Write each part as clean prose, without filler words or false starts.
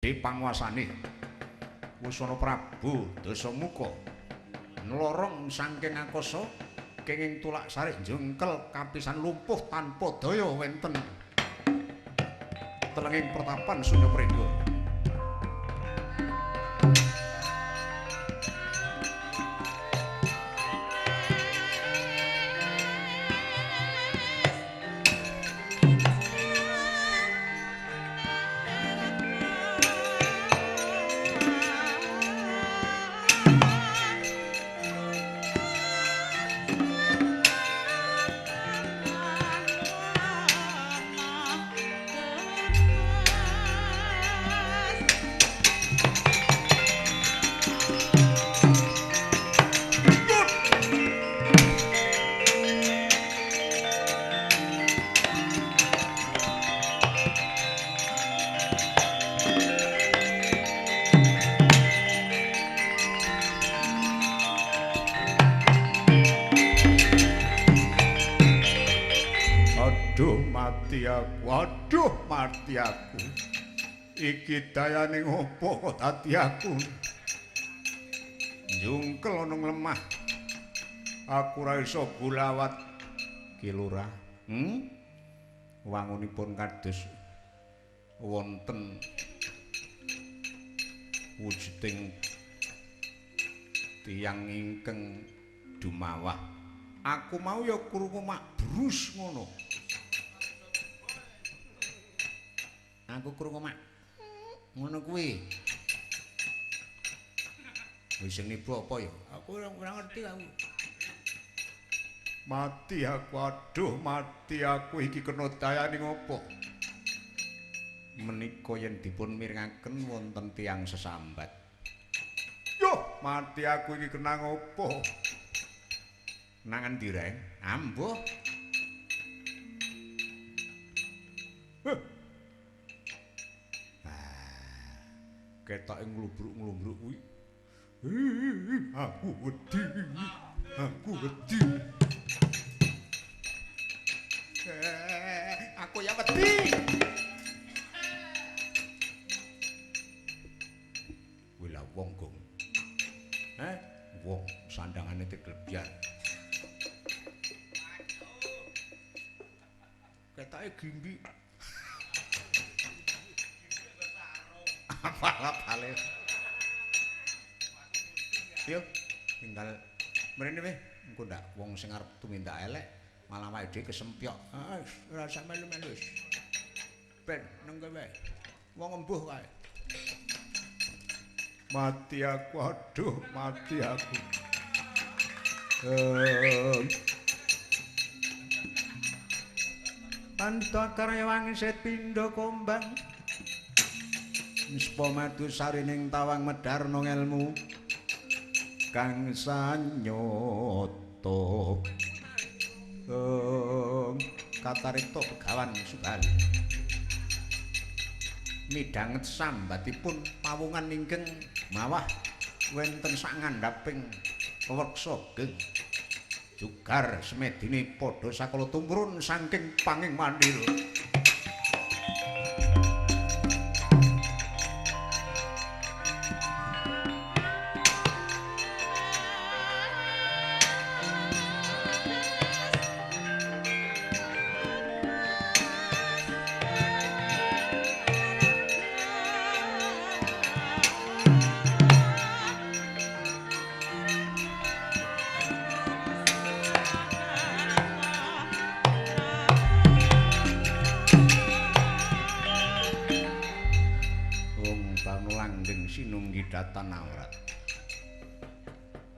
Panguasane Wusana Prabu Dasamuka nlorong saking akasa kenging tulak sarik jengkel kapisan lumpuh tanpa daya wenten telenging pertapan Sunya Pringga. Aduh mati aku. Iki dayane ngopo kok dadi aku? Njungkel ana lemah. Aku ora iso gulawat. Ki Lurah. Wangunipun kados wonten wujuding tiyang ingkang dumawah. Aku mau ya krungu mak brus ngono. Aku krungu mak ngono kuwi. Wis sing nibu apa ya? Aku ora ngerti aku. Mati aku, aduh mati aku iki kena dayane ngopo? Menika yen dipun mirengaken wonten tiyang sesambat. Yo, mati aku iki kena ngopo? Nang endi reng? Ambuh. Huh. Ketoke nglubruk-nglubruk kuwi. Aku wedi. Aku wedi. Aku ya wedi. Kuwi lha wong, Gong. Wong sandangane teglebyar. Ketoke gimbi. Apal-apale. Yo, tinggal mrene weh, engko ndak wong sing arep tumindak elek malah awake dhewe kesempyok. Ah, ora usah melu-melu wis. Ben neng kowe wae. Wong embuh kae. Mati aku, aduh mati aku. Pantakar wangsit pindha kombang. Nispa madu sarining tawang medharna ngelmu kang sanyata. Katarikta Begawan Subali midhanget sambatipun pawungan ingkang mawah wonten sak ngandhaping weksa geng jugar semedine padha sakala tumrun saking panging mandira.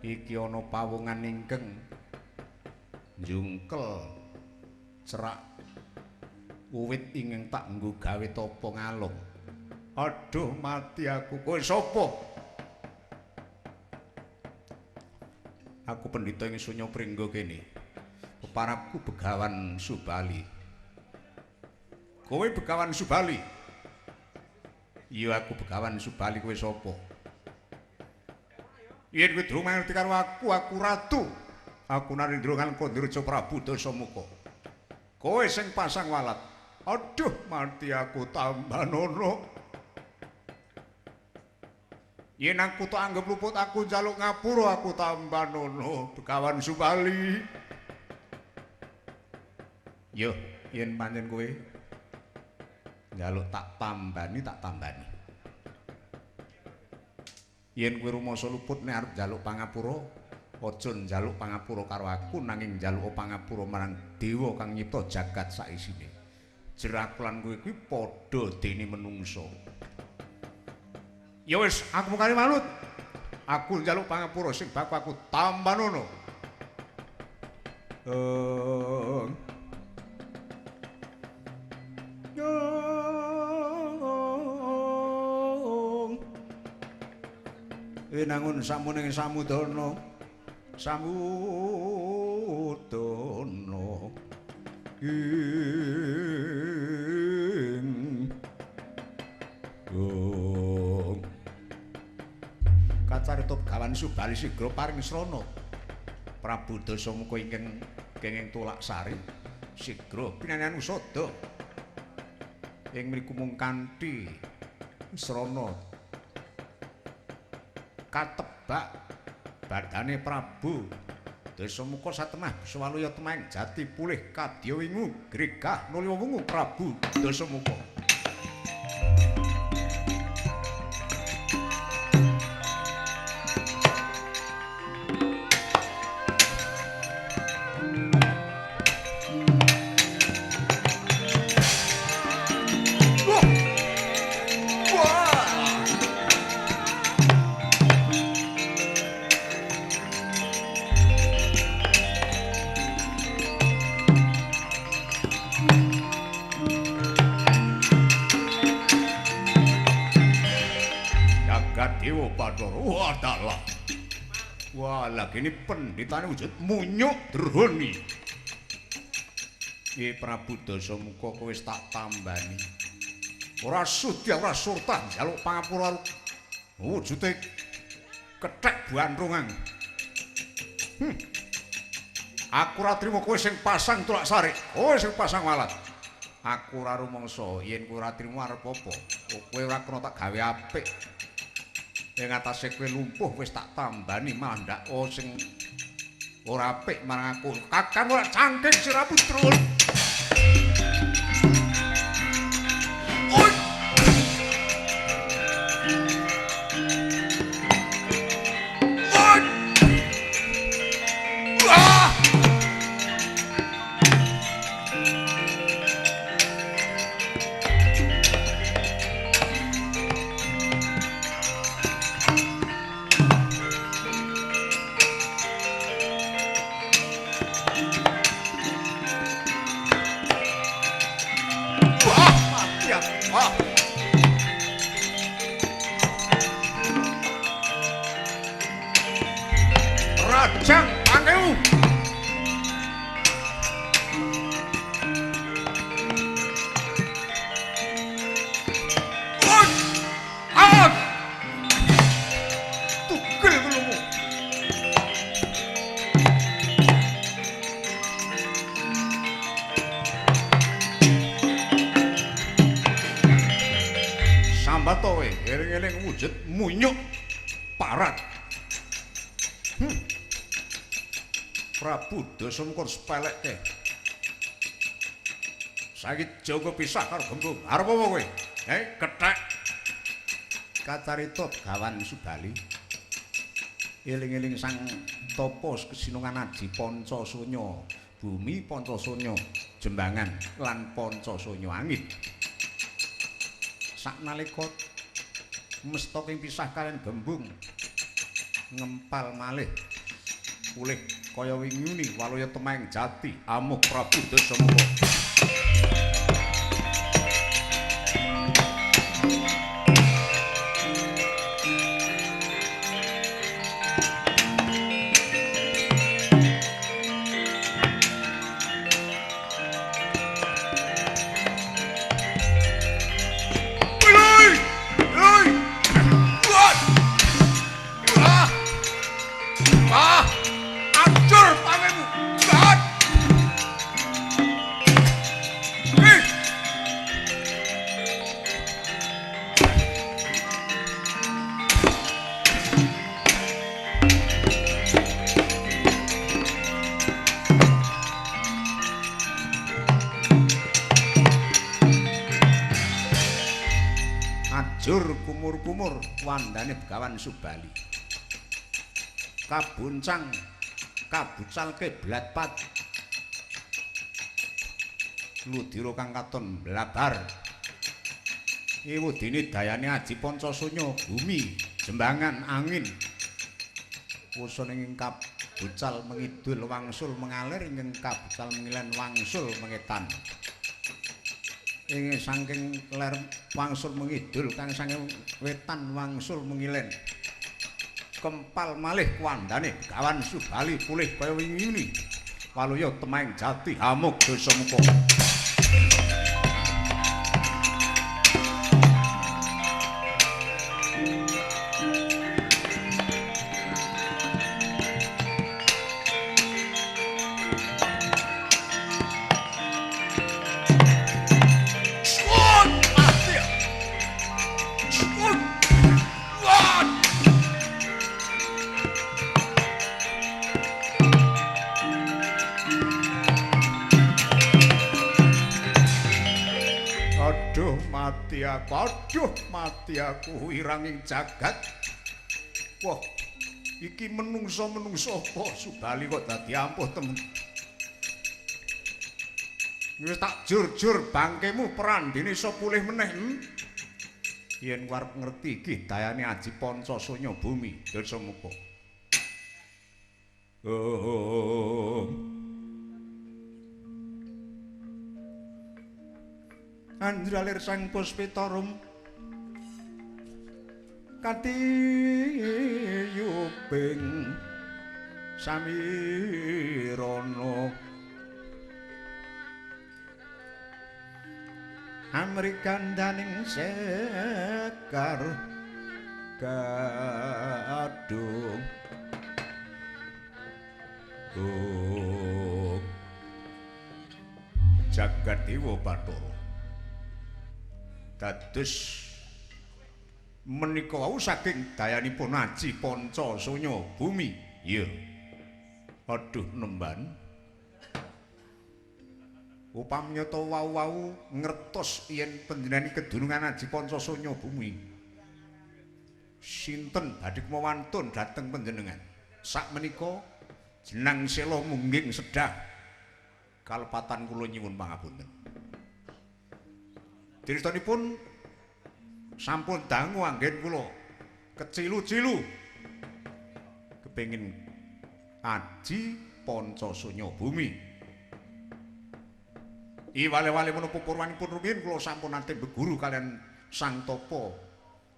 Iki ana pawungan ingkang njungkel cerak uwit ingkang tak nggo gawe tapa ngalung. Aduh mati aku. Kowe sapa? Aku pendhita ing Sunya Pringga kene. Peparapku Begawan Subali. Kowe Begawan Subali? Iya aku Begawan Subali. Kowe sapa? Yen kowe durung mangerti karo aku, aku ratu. Aku Narendra Ngalengka Ndiraja Prabu Dasamuka. Kowe sing pasang walat. Aduh mati aku tambah nono. Yen aku tak anggep luput aku njaluk ngapura aku tambanono Begawan Subali. Yo, yen pancen kowe njaluk tak tambani, tak tambani. Yen kowe rumangsa luput nek arep njaluk pangapura, aja njaluk pangapura karo aku nanging njaluk pangapura marang dewa kang nyipta jagat saisine. Jer aku lan kowe kuwi padha dene menungsa. Ya wis, aku mung kari manut. Aku njaluk pangapura sing baku aku tambanono. Winangun samuning samudana, samudana ing gong. Kacarita Begawan Subali sigra paring srana. Prabu Dasamuka ingkang kenging tulak sari sigra pinangan usada. Ing mriku mung kanthi srana katebak badane Prabu Dasamuka satemah swaluya temahing jati pulih kadya wingu gregah nulya wungu Prabu Dasamuka. Dewa Bathara wadalah. Walah kene pendhitane wujud munyuk droni. Ki Prabu Dasamuka kowe wis tak tambani. Ora sudi ora surtah njaluk pangapura wujude kethek bantrungan. Aku ora trimo kowe sing pasang tulak sarik, kowe sing pasang walat. Aku ora rumangsa yen kowe ora trimo arep apa? Kowe ora kena tak gawe apik. Ing atase kowe lumpuh wis tak tambani malah ndak sing ora apik marang aku. Kakang ora cangking siramu trul. Rajang pangkewu. Tugel kulungu. Sambat kowe, eling-eling wujud munyuk parat. Prabu Dasamuka sepelekke. Saiki jaga pisah karo gembung. Arep apa kowe? Kethek. Kacarita Begawan Subali. Eling-eling sang tapa kesinungan aji panca sunya bumi, panca sunya jembangan lan panca sunya angin. Saknalika mesta ing pisah kaliyan gembung ngempal malih pulih kaya winguni waluya temahing jati amuk Prabu Dasamuka. Acur pawemu. Kajur kumur-kumur wandane Begawan Subali. Kabuncang kabucal kiblat pat. Ludira kang katon blabar. Iwudine dayane aji Pancasunya bumi jembangan angin. Wusun ing kabucal mengidul wangsul mengalir ing kabucal mengilen wangsul mengetan. Ing saking ler wangsul mengidul kang saking wetan wangsul mengilen. Kempal malih wandane Begawan Subali pulih kaya wingi. Waluya temaing jati hamuk Dasamuka. Aduh mati aku wiranging jagat. Wah, iki menungso-menungso apa Subali kok dadi ampuh temen. Wis tak jur-jur bangkemu prandene iso pulih meneh. Yen arep ngerti iki dayane aji Pancasunya bumi Dasamuka. Oh. Andralir sang puspitarum katiyuping samirana amrikandaning sekar gadung. Oh, jagat dewa Bathara. Dados menika wau saking dayanipun aji Pancasunya bumi. Iya. Aduh nemban. Upami nyata wau-wau ngertos yen panjenengan kedunungan aji Pancasunya bumi. Sinten badhe kumawantun dhateng panjenengan? Sakmenika jenang sela mungging sedah kalepatan kula nyuwun pangapunten. Critanipun sampun dangu anggen kula kecilu-cilu kepengin aji Pancasunya bumi. Iwale-wale menapa purwanipun rumiyin kula sampun nate beguru kalian Sang Tapa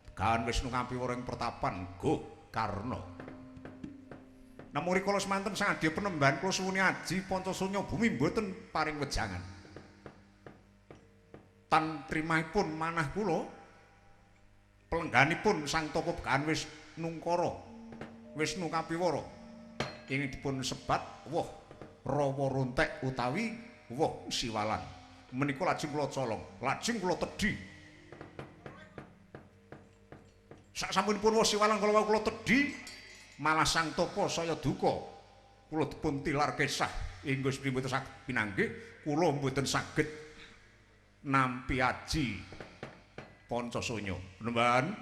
Begawan Wisnu Kapiwara ing pertapan Gokarna. Namung rikala semanten sang adya penembahan kula suwuni aji Pancasunya bumi mboten paring wejangan. Tan trimahipun manah kula pelengganipun Sang Tapa Begawan Wisnungkara Wisnu Kapiwara ing dipun sebat woh rawa rontek utawi woh siwalan. Menika lajeng kula colong, lajeng kula tedhi. Sak sampunipun woh siwalan kala wau kula tedhi, malah Sang Tapa saya duka. Kula dipun tilar kesah ing Gusti mboten saged pinanggih, kula mboten saged nampi aji Pancasunya. Penembahan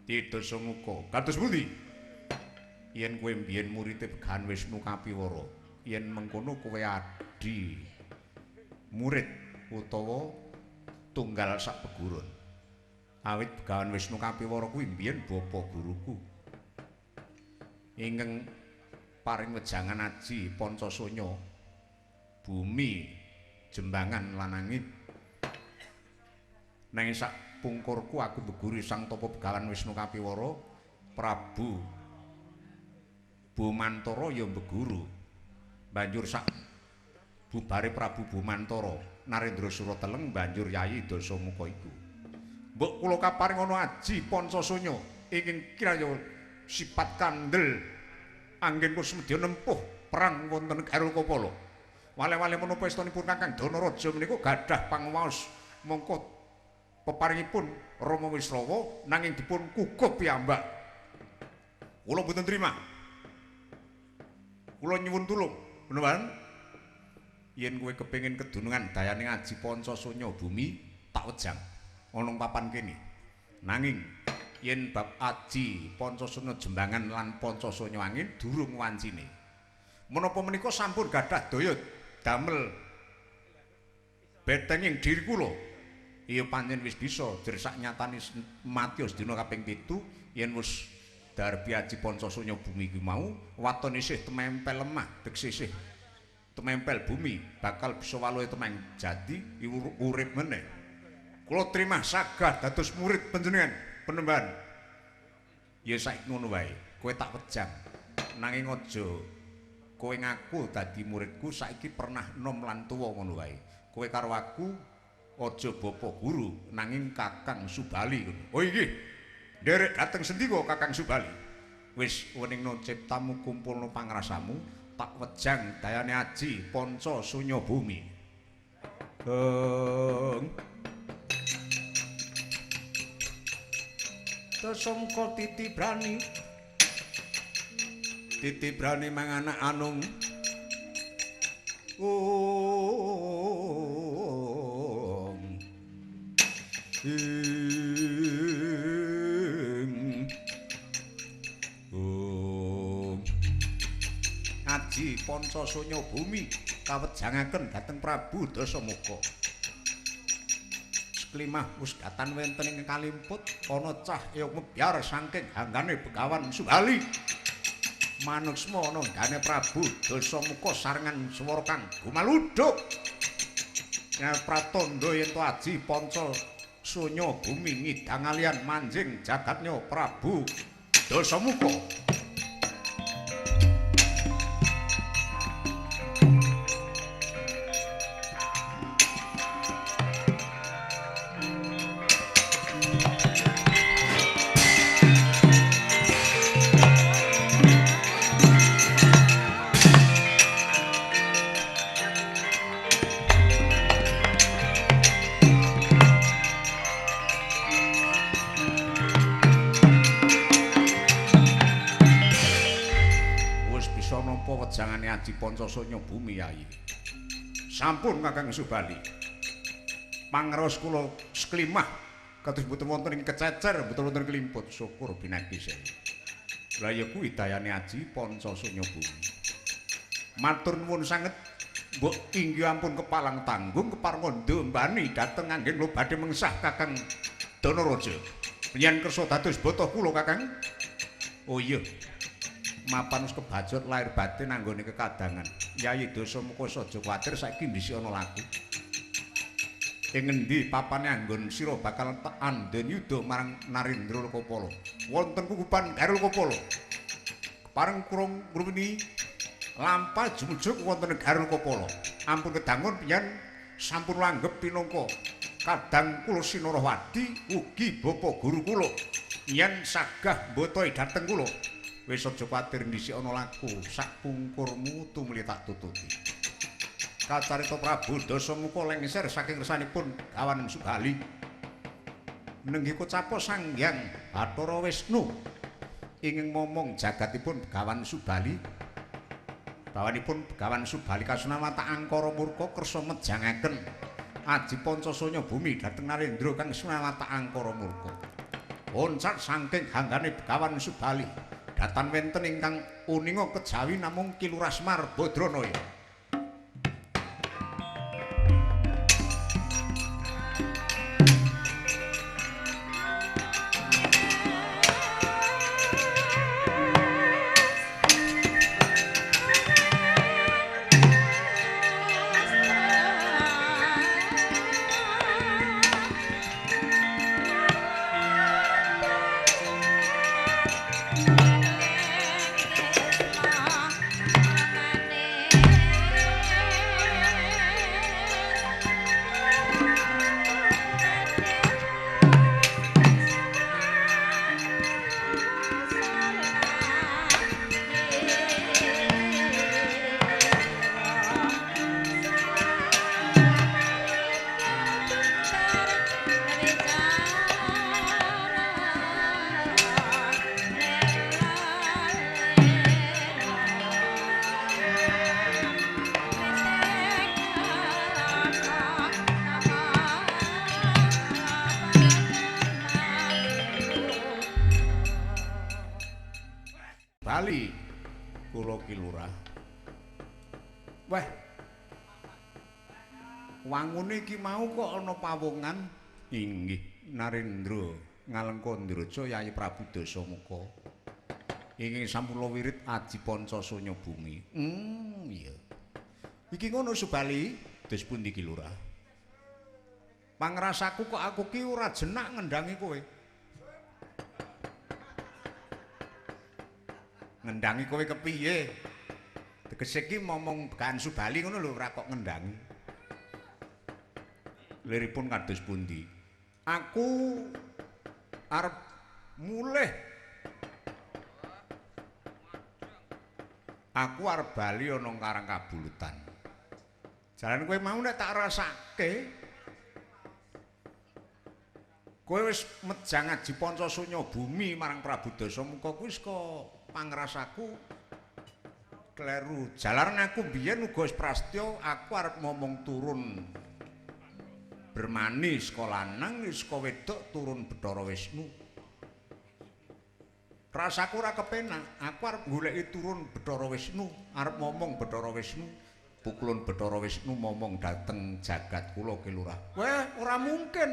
Dasamuka. Kados pundi? Yen kowe mbiyen murite Begawan Wisnu Kapiwara, yen mengkono kowe adi murid utawa tunggal sak pegurun. Awit Begawan Wisnu Kapiwara kuwi mbiyen bapa guruku. Ingkang paring wejangan aji Pancasunya bumi jembangan lan angin. Nanging sak pungkurku aku beguri Sang Tapa Begawan Wisnu Kapiwara, Prabu Bumantara ya beguru. Banjur sak bubare Prabu Bumantara, Narendra Surateleng banjur Yayi Dasamuka iku. Mbok kula kaparing ana aji Pancasunya ingkang kiraya sipat kandel anggen kula semedya nempuh perang wonten Garul Kopala. Wale-wale menapa estunipun Kakang Danaraja menika gadah pangwaos mongko peparingipun Rama Wisrawa nanging dipun kukup piyambak. Kula mboten trima. Kula nyuwun tulung, menawan yen kowe kepengin kedunungan dayane aji Pancasunya bumi tak wejang ana papan kene. Nanging yen bab aji Pancasana Jembangan lan Pancasanya angin durung wancine. Menapa menika sampun gadah daya damel betenging diri kula. Iya pancen wis bisa jer sak nyatane mati sedina kaping 7 yen wis darbi aji Pancasanya bumi kuwi mau waton isih temempel lemah tegese isih temempel bumi bakal bisa waluhe temeng jati urip meneh. Kula trimah sagah dados murid panjenengan Penemban. Ya saiki ngono wae, kowe tak wejang. Nanging aja kowe ngaku dadi muridku saiki pernah nom lan tuwa ngono wae. Kowe karo aku aja bapa guru nanging Kakang Subali ngono. Oh inggih. Nderek dhateng sendika Kakang Subali. Wis weningno ciptamu kumpulno pangrasamu tak wejang dayane aji Panca Sunya Bumi. Dasamuka titi brani. Titi brani mangan anak anung. Ong. Ing. Ong. Aji Pancasanya Bumi kawejangaken dhateng Prabu Dasamuka. Klimah wis datan wonten ing kalimput ana cahya mebyar saking hanggane Begawan Subali. Manuksma ana nggane Prabu Dasamuka sarengan swara kang gumaluduk. Pratandha yen to aji Panca Sunya Bumi ngidang alian manjing jagatnya Prabu Dasamuka. Wejangane aji Pancasanya Bumi Yai. Sampun Kakang Subali. Pangraos kula seklimah kados mboten wonten ing kececer, mboten wonten klimput, syukur binati sewu. Lah ya kuwi dayane aji Pancasanya Bumi. Matur nuwun sanget mbok inggih ampun kepalang tanggung keparenga ndombani dhateng anggen kula badhe mengsah Kakang Danaraja. Yen kersa dados bata kula Kakang. Oh iya. Mapan wis kebacut lahir batin anggone kekadangan. Yayi Dasamuka aja kuwatir saiki ndhisik ana laku. Ing ngendi papane anggon sira bakal tak andhen yuda marang Narendra Lokapala. Wonten kukupan Garul Lokapala. Kepareng kurung ngruwini lampah jumujuk wonten Garul Lokapala. Ampun kedangun piyan sampun langgep pinangka kadang kula Sinarawadi ugi bapa guru kula. Yen sagah mbotoi dhateng kula. Wis aja kuwatir ndhisik ana laku sak pungkurmu tumuli tak tututi. Kacarita Prabu Dasamuka lengser saking kersanipun Gawan Subali. Nenggih kocapo Sang Hyang Bathara Wisnu ingin momong jagatipun Begawan Subali. Bawanipun Begawan Subali kasunamata angkara murka kersa mejangaken aji Pancasanya Bumi dhateng Narendra kang sunamata angkara murka. Oncat saking hanggane Begawan Subali. Datan wenten ingkang uninga kejawi namung Ki Lurah Semar Badranaya. Thank you. Subali kula Ki Lurah. Wah. Wangune iki mau kok ana pawongan inggih Narendra Ngalengka Ndraja Yayi Prabu Dasamuka. Ingkang sampun wirid aji panca sunya bumi. Iya. Iki ngono Subali, dos pundi Ki Lurah? Pangrasaku kok aku ki ora jenak ngendangi kowe. Ngendangi kowe kepiye? Tegese ki momong bekan Subali ngono lho, ora kok ngendangi. Liripun kados pundi? Aku arep mulih. Aku arep bali ana Karang Kabulutan. Jalan kowe mau nek tak rasake kowe wis mejang aji panca sunya bumi marang Prabu Dasamuka kuwi saka pangrasaku kleru. Jalaran aku biyen uga wis prastya aku arep momong turun Bermani saka lanang saka wedok turun Bathara Wisnu. Rasaku ora kepenak, aku arep goleki turun Bathara Wisnu, arep momong Bathara Wisnu, pukulun Bathara Wisnu momong dhateng jagat kula Ki Lurah. Weh, ora mungkin.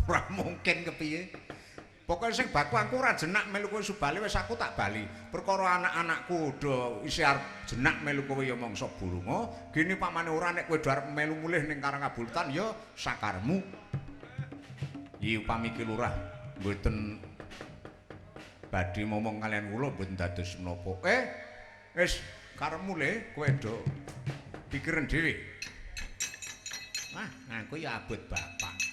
Ora mungkin kepiye? Pokoke sing baku aku ora jenak melu kowe Subali, wis aku tak bali. Perkara anak-anakku do isih arep jenak melu kowe ya mangsa burunga. Gene pamane ora nek kowe do arep melu mulih ning Karang Kabulutan ya sakarmu. Iya upami Ki Lurah mboten badhe momong kalian kula mboten dados menapa. Wis karepmu le kowe do pikiran dhewe. Wah, aku ya abot bapak.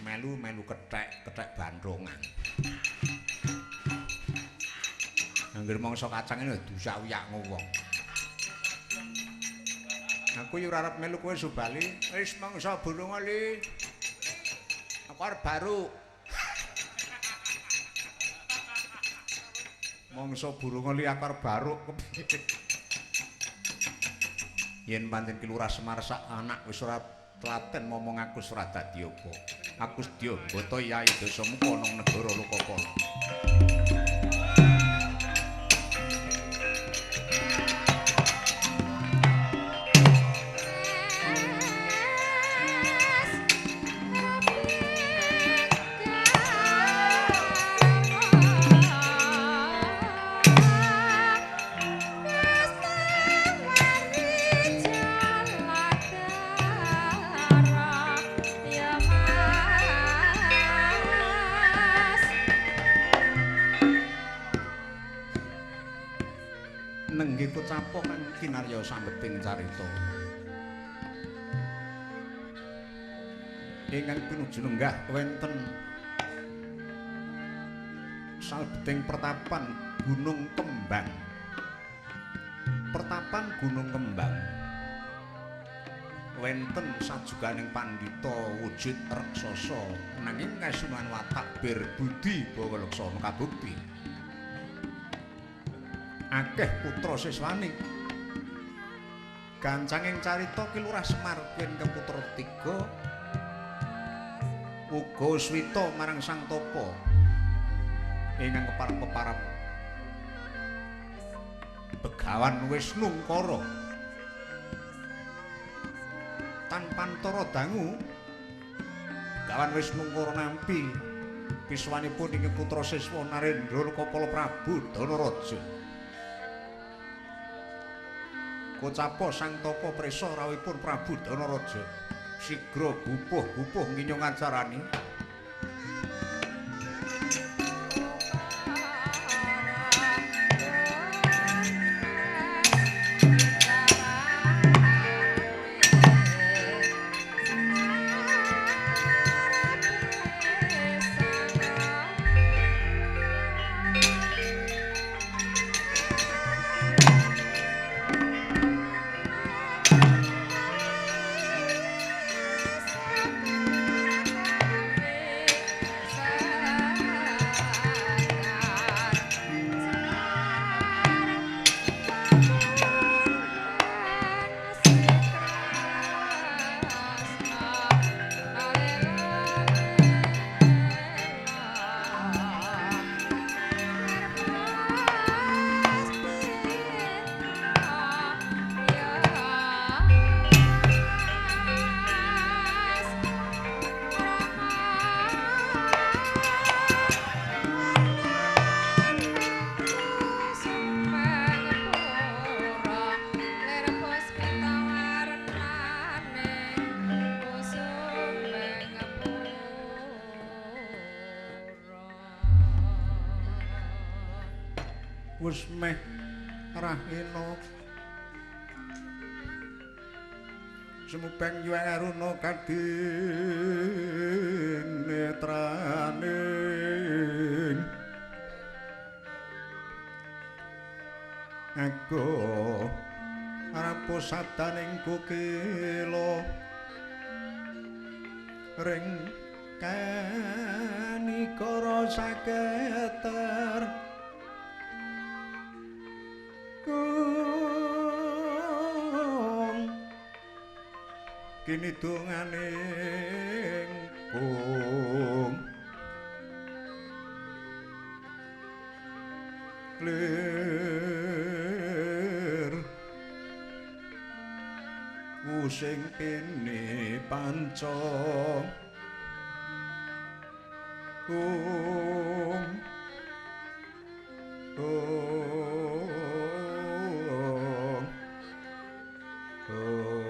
Melu-melu kethek-kethek bandongan. Angger mangsa kacang ini dusak-uyak wong. Aku yo ora arep melu kowe Subali. Wis mangsa burung li. Aku arep baru. Mangsa burung li aku arep baruk kepiye. Yen pancen Ki Lurah Semar sak anak wis ora telaten momong aku ora dadi apa. Aku sedya mbata Yai Dasamuka nang negara Lokapala. Nenggih kocapa kang kinarya sambeting carita. Ingkang pinuju lenggah wonten salbeting pertapan Gunung Kembang. Pertapan Gunung Kembang wonten sajuganing pandhita wujud raksasa nanging kasunan watak berbudi bawa laksana kabukti. Akeh putra siswane. Gancanging carita Ki Lurah Semar kuwi keputra tiga uga swita marang Sang Tapa ingkang keparep-keparep Begawan Wisnu Ngkara. Tanpantara dangu Begawan Wisnu Ngkara nampi piswanipun ingkang putra siswa Narendra Lokapala Prabu Danaraja. Kocapa Sang Tapa prisa rawuhipun Prabu Danaraja sigra gupuh-gupuh nginyong acarani. Wis meh rahina sumubeng yuwaruna kadinetraning aku arep sadaning kukila ring kanikara saketer kung kini donganing kung lir using pene panca ung ung ung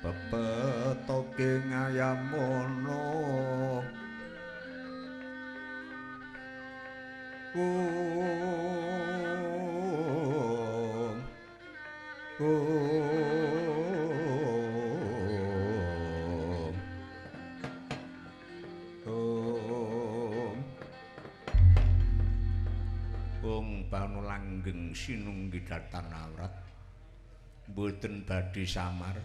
pepetoke ngayamono ung ung ung ung banu langgeng sinunggi datan awrat mboten badhe samar.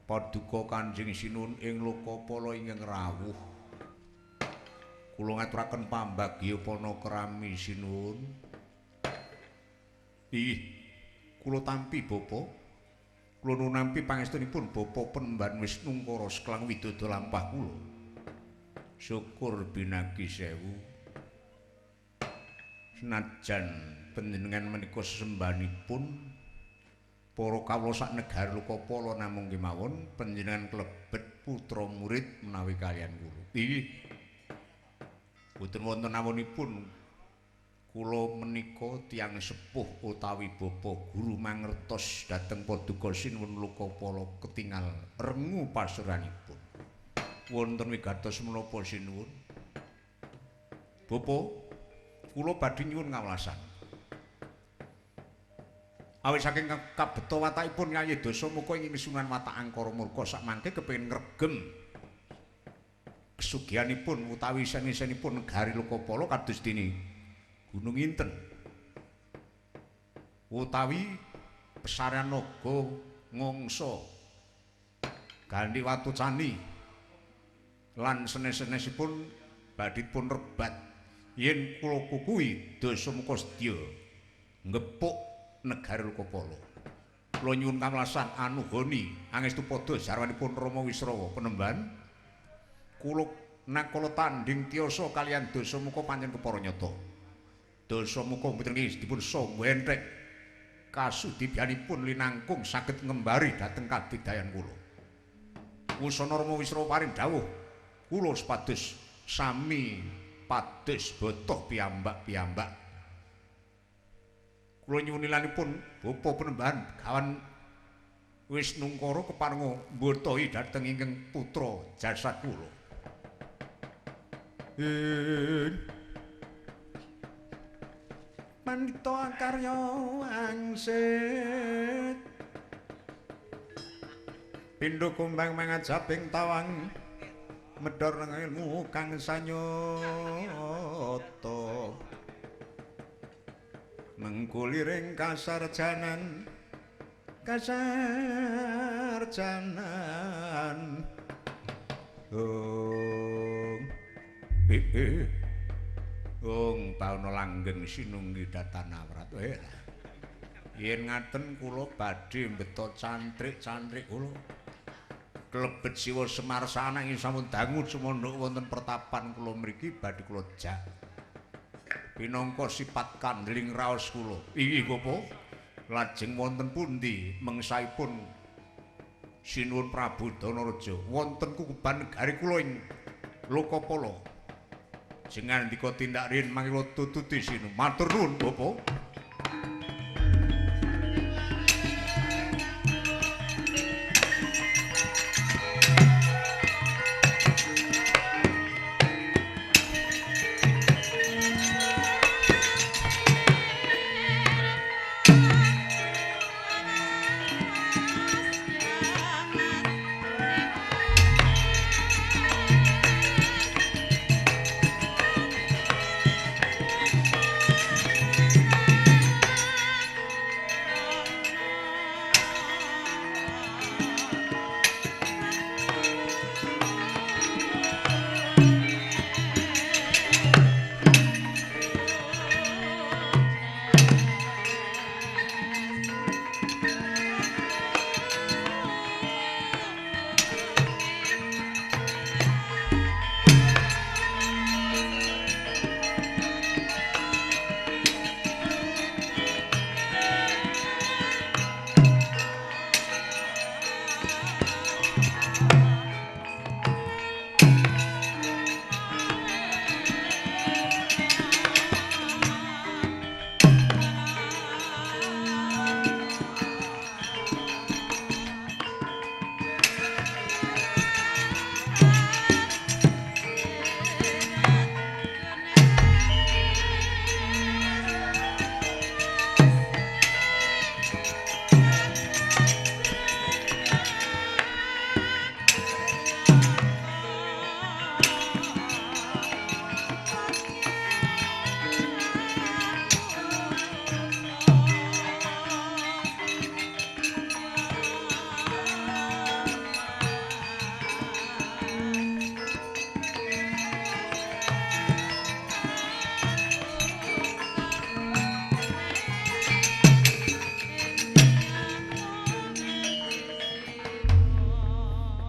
Paduka Kanjeng Sinuwun ing Lokapala ingkang rawuh kula ngaturaken pambagya panakrami sinuwun. Ih, kula tampi Bapak. Kula nuwun nampi pangestunipun Bapak Penemban Wisnungkara Seklang Widodo lampah kula. Syukur binagi sewu. Senajan panjenengan menika sesembahanipun para kawula sak negara Lokapala namung kemawon panjenengan klebet putra murid menawi kaliyan kula. Ih. Boten wonten awonipun kula menika tiyang sepuh utawi bapa guru mangertos dhateng Paduka Sinuwun Lokapala ketingal rengu pasuranipun. Wonten wigatos menapa sinuwun? Bapa, kula badhe nyuwun ngawelasan. Awit saking kabeta watakipun Kyai Dasamuka ing misunan watak angkara murka sakmangke kepengin ngregem kesugihanipun utawi isen-isenipun negari Lokapala kados dene Gunung Inten utawi pesarean naga Ngongso Gandhi Watu Cani lan senes-senesipun badhe pun rebat yen kula kukuhi Dasamuka sedya ngepuk negari Lokapala. Kula nyuwun kawelasan anuhoni angestu padha sarwanipun Rama Wisrawa Penemban. Kula nakala tandhing tiyasa kaliyan Dasamuka pancen kepara nyata. Dasamuka mboten dipun sangga enthek kasudibyanipun linangkung saged ngembari dhateng kadigdayan kula. Wusana Rama Wisrawa paring dawuh kula supados sami pados botoh piyambak-piyambak. Kula nyuwun ilanipun Bapak Penemban Begawan Wisnungkara keparenga mbotohi dhateng ingkang putra jasad kula. Pandita akarya wangsit pindha kumbang mangajabing tawang medhor nang ilmu kang sanyata mengkuliring kasarjanan kasarjanan. Ung ung bawana langgeng sinunggi datan awrat. Yen ngaten kula badhe mbeta cantrik-cantrik kula klebet Siwa Semar sanak ing sampun dangu sumandhuk wonten pertapan kula mriki badhe kula jak pinangka sifat kandheling raos kula. Inggih Bapak, lajeng wonten pundi mengsaipun Sinuwun Prabu Danaraja wonten kukuban negari kula ing Lokapala. Jenengan ndika tindak riyin mangke kula tututi sinu. Matur nuwun Bapak.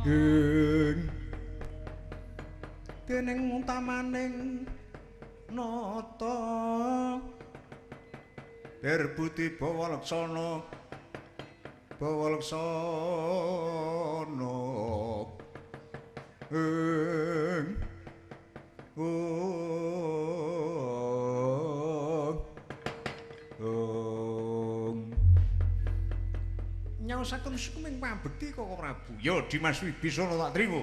Ing dening utamaning nata Derbuti bawa laksana bawa laksana ing ong nyaosaken suming pambekti Koko Prabu. Ya Dimas Wibisana tak trima.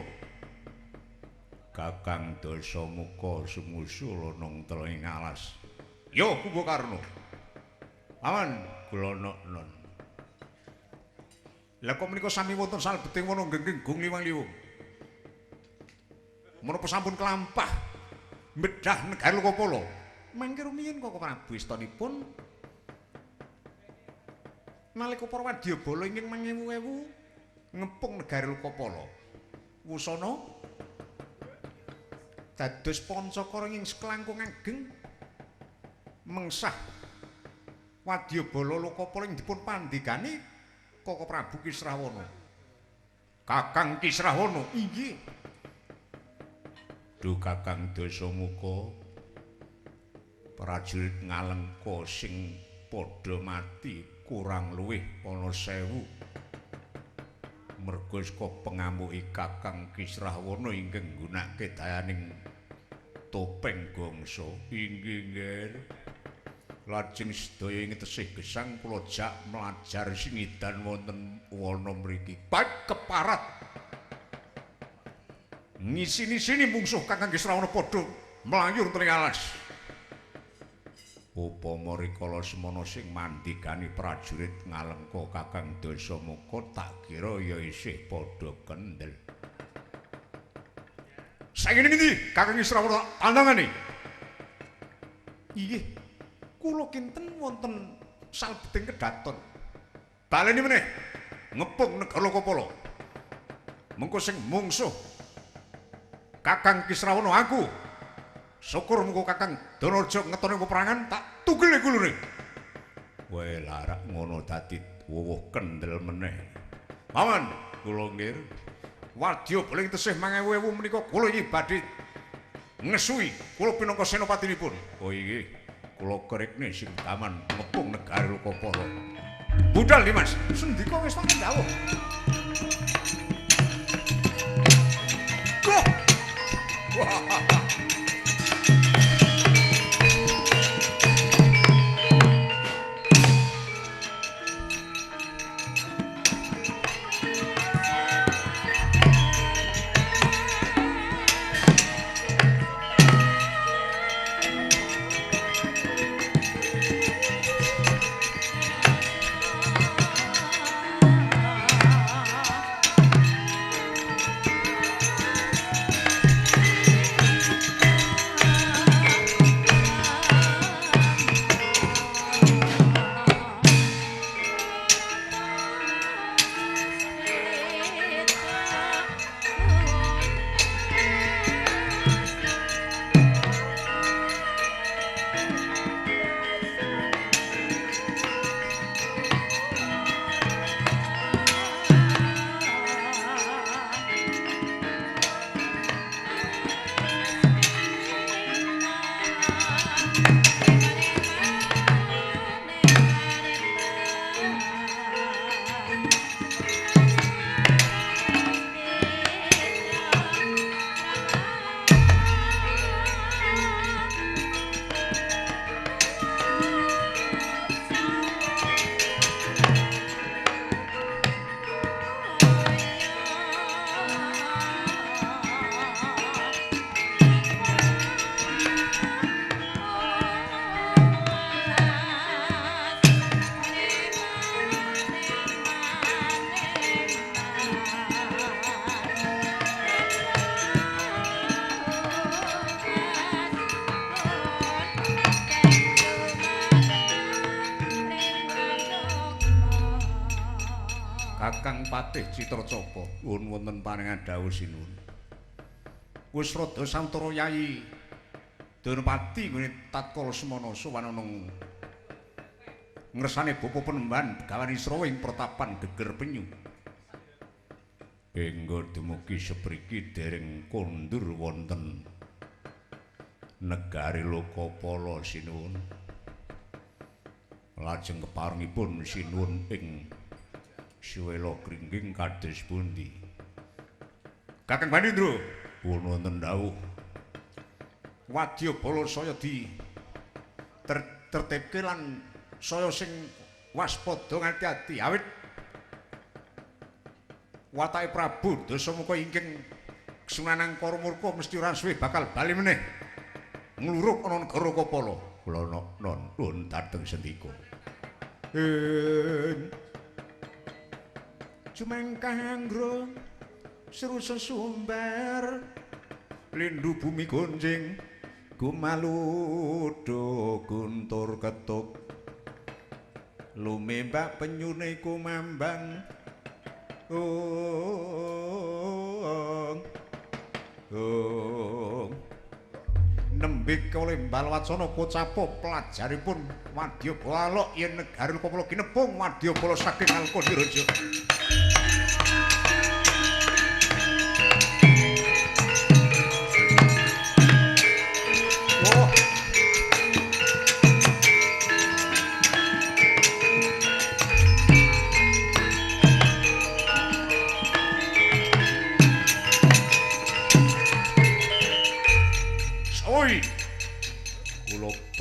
Kakang Dasamuka sumusul nang teleng alas. Ya Kumbakarna. Aman kula non. Lah kok menika sami wonten salebeting wana gengging gung liwang-liwung. Menapa sampun kelampah medhah negara Lokapala? Mangke rumiyin Koko Prabu istanipun nalika para wadyabala ingkang mangewu-ewu ngepung negara Lokapala. Wusana dados pancakara ing sekelangkung ageng mengsah wadyabala Lokapala ing dipun pandhegani Koko Prabu Kisrawana. Kakang Kisrawana inggih. Duh Kakang Dasamuka, prajurit Ngalengka sing padha mati kurang luwih ana 1000. Merga saka pengamuke Kakang Kisrawana ingkang nggunakake dayaning topeng gongso. Inggih nggih. Lajeng sedaya ing tesih gesang kula jak mlajar singidan wonten wana mriki. Baik keparat. Ngisini-sini mungsuh Kakang Kisrawana padha mlayur teng alas. Upama rikala semana sing mandhegani prajurit Ngalengka Kakang Dasamuka tak kira ya isih padha kendel. Saiki ngendi Kakang Kisrawana tandangane? Inggih, kula kinten wonten salebeting kedaton. Baleni meneh ngepung negara Lokapala. Mengko sing mungsuh Kakang Kisrawana aku. Syukur muga Kakang Danarja ngetone peperangan tak tugel gulune. Wae larak ngono dadi wuwuh kendel meneh. Paman, kula nggih. Wadyabala ing tesih mangewu-ewu menika kula iki badhe ngesui kula pinangka senopatinipun. Oh inggih, kula kerikne sing taman ngepung negara Lokapala. Budal Dimas, sendika wis wonten dawuh. Goh. Wah. Kakang Patih Citracapa nuwun wonten paringan dawuh sinuwun. Wis rada santara Yayi Danapati nggone tatkala semana sowan ana ngresane bapa Penemban Begawan Isra ing pertapan Geger Penyu. Engga dumugi sepriki dereng kondur wonten negari Lokapala sinuwun. Lajeng keparengipun sinuwun ing Suwela Gringging kados pundi? Kakang Banindra, pun wonten dawuh. Wadyabala saya di tertibke lan saya sing waspada ngati-ati awit watake Prabu Dasamuka ingkang Sunan Angkara Murka mesti ora suwe bakal bali meneh ngluruk ana negara Kapala. Kula nuwun dhateng sendika. Jumengkah anggra seru sesumbar lindu bumi gonjing gumaludo guntur ketuk lumembak penyune kumambang ong nembe kalembal wacana kocapa pelajaripun wadyabala alok yen negari Lokapala ginepung wadyabala saking Alkandiraja.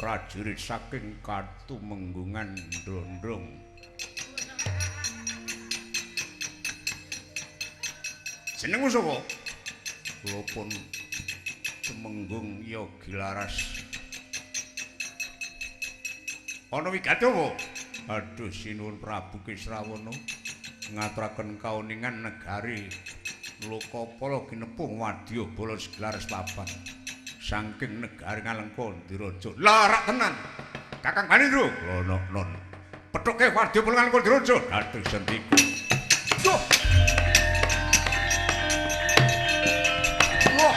Prajurit saking Katumenggungan Ndrondrong. Jenengmu sapa? Kula pun Tumenggung Yogi Laras. Ana wigati apa? Aduh sinuwun Prabu Kisrawana ngaturaken kauningan negari Lokapala ginepung wadyabala seglares papan. Saking negari Ngalengka Ndiraja. Larak tenan. Kakang Banindra. Kula non. Pethuke wadyabala Ngalengka Ndiraja. Dhateng sendika. Duh. Wah.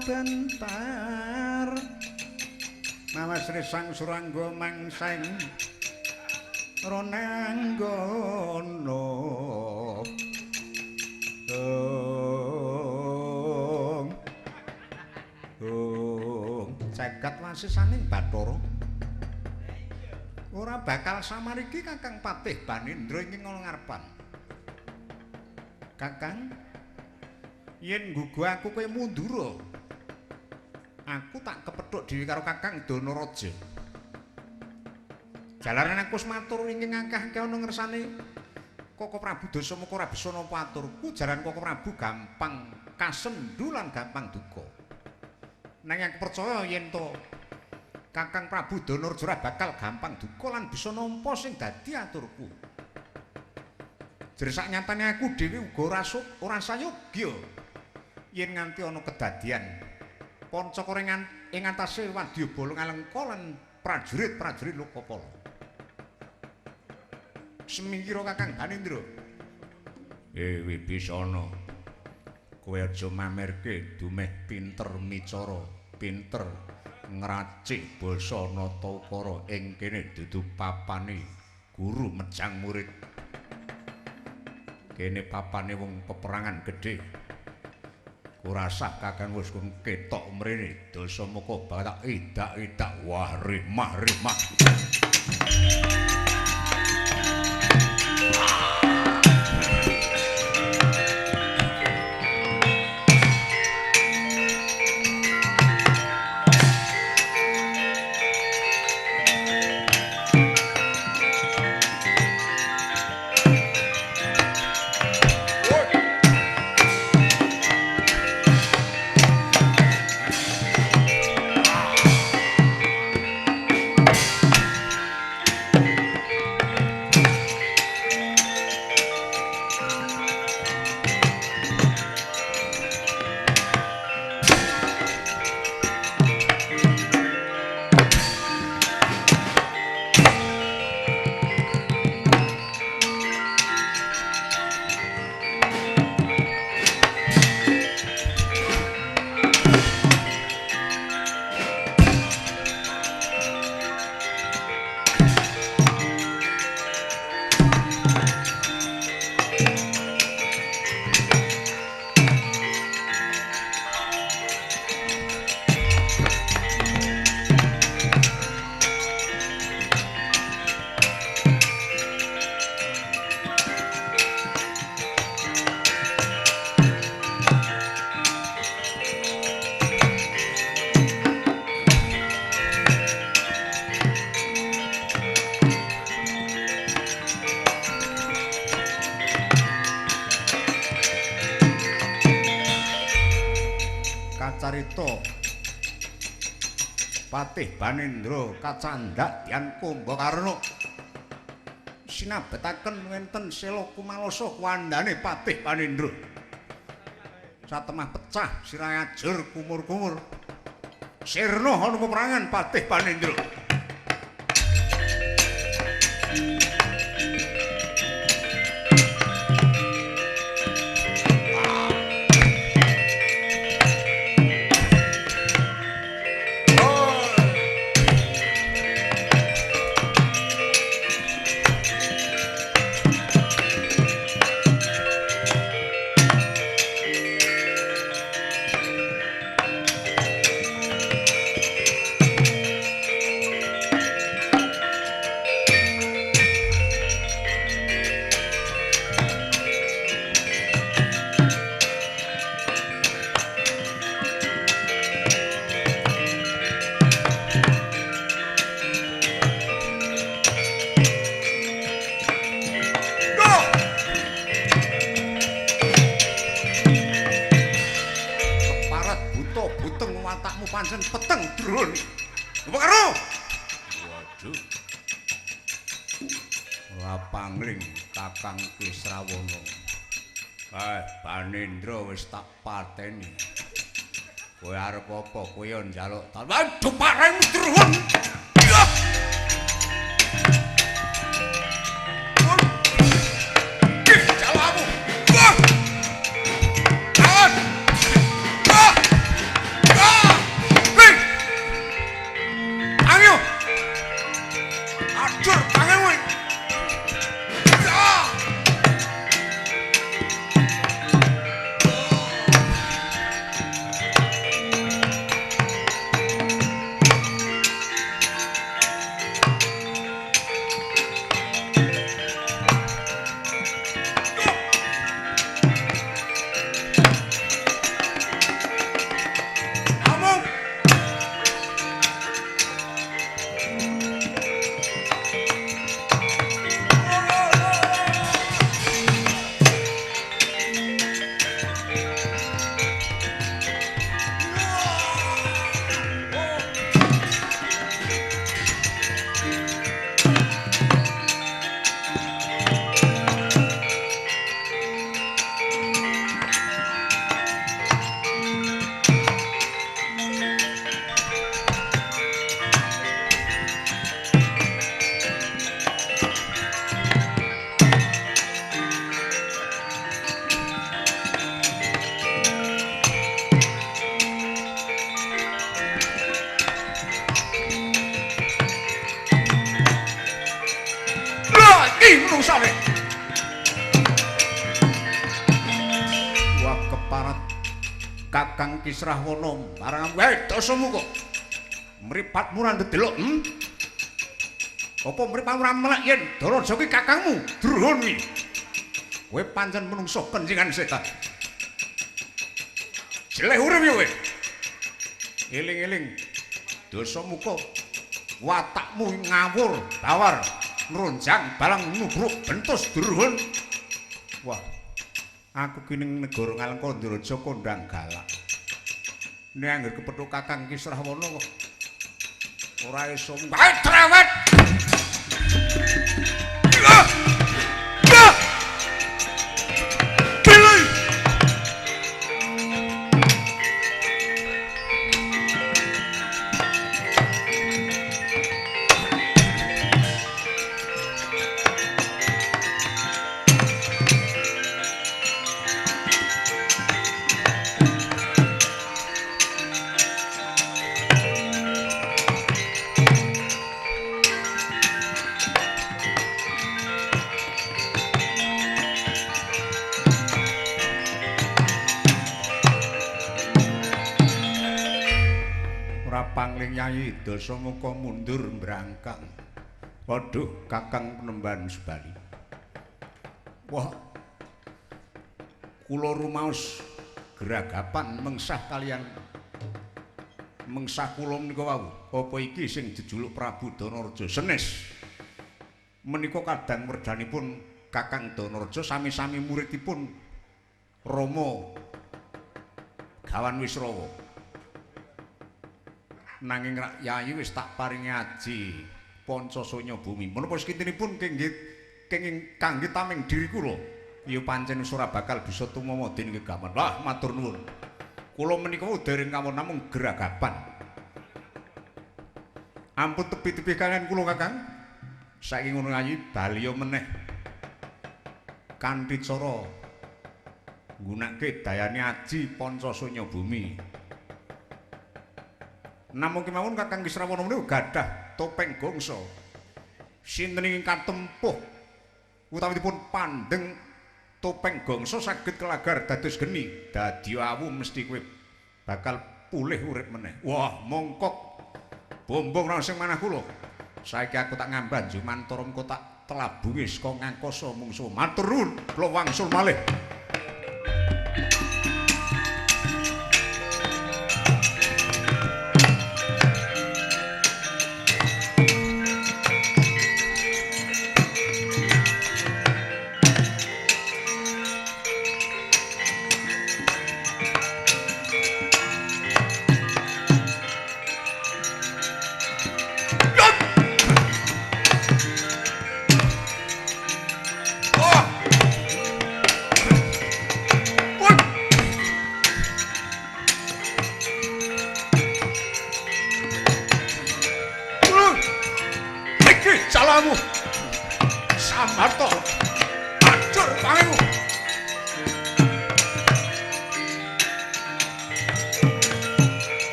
Bentar mawas resang surangga mangseng ronanggono ong cegat wasisaning Bathara ora bakal samariki Kakang Patih Banindra ing ana ngarepan. Kakang yen nggugu aku kowe mundura. Aku tak kepethuk dhewe karo Kakang Danaraja. Jalaran aku wis matur ing akeh-akeh ana ngersane Koko Prabu Dasamuka ora bisa nampa aturku, jaran Koko Prabu gampang kasendu lan gampang duka. Nanging aku percaya yen to Kakang Prabu Danaraja ora bakal gampang duka lan bisa nampa sing dadi aturku. Jer sak nyatane aku dhewe uga ora sayogya yen nganti ana kedadian Pancakara ing atase wadyabala Ngalengka lan prajurit-prajurit Lokapala. Semingkira Kakang Banindra. Wibisana. Kowe aja mamerke dumeh pinter micara, pinter ngracik basa nata ukara ing kene dudu papane guru mejang murid. Kene papane wong peperangan gedhe. Ora sah Kakang wis ketok mrene Dasamuka batak idak-idak wah remah-remah. carita Patih Banendra kacandhak Dian Kumbakarna sinabetaken wenten sela kumalosa kuwandane Patih Banendra. Satemah pecah sirah ajur kumur-kumur. Sirna ana peperangan Patih Banendra. Pancen peteng drun. Apa karo? Waduh. Ora pangling Kakang Kisrawana. Banendra wis tak pateni. Kowe arep apa? Kowe yo njaluk. Waduh, pareng drun. Wah, keparat Kakang Kisrahwana marang wae dasamuka. Mripatmu ora ndedelok, Apa mripatmu ora melek yen Daraja ki kakangmu, Druhun iki? Kowe pancen menungso kencingan setan. Jeleh urip ya kowe. Eling-eling dasamuka watakmu ngawur, bawar, nronjang balang nubruk bentus Druhun. Wah, aku ki ning negara Ngalengka Ndaraja kondang galak. Nek angger kepethuk Kakang Kisrahwana kok ora iso wae trewet. Pangling Nyai Dasamuka mundur mbrangkang. Waduh, Kakang Penemban Subali. Wah. Kula rumaos geragapan mengsah kalian mengsah kula menika wau. Apa iki sing jejuluk Prabu Danaraja senes? Menika kadang werdanipun Kakang Danaraja sami-sami muridipun Rama Gawan Wisrawa. Nanging rak yayi wis tak paringi aji Panca Sunya Bumi. Menapa sekintenipun kenging kangge tameng diri kula. Ya pancen wis ora bakal bisa tumawa dening gegaman. Lah matur nuwun. Kula menika dereng kawon namung geragapan. Ampun tepi-tepi kalian kula Kakang. Saiki ngono ayi bali meneh. Kanthi cara nggunakake dayane aji Panca Sunya Bumi. Namung kemawon Kakang Kisrawana menika gadah topeng gongso. Sinten ingkang katempuh utawi dipun pandheng topeng gongso saged kelagar dados geni. Dadi awu mesti kowe bakal pulih urip meneh. Wah, mongkok bombong langsung manah kula. Saiki aku tak ngambah jumantara mengko tak telabungi saka ngangkasa mungsu. Matur nuwun, kula wangsul malih.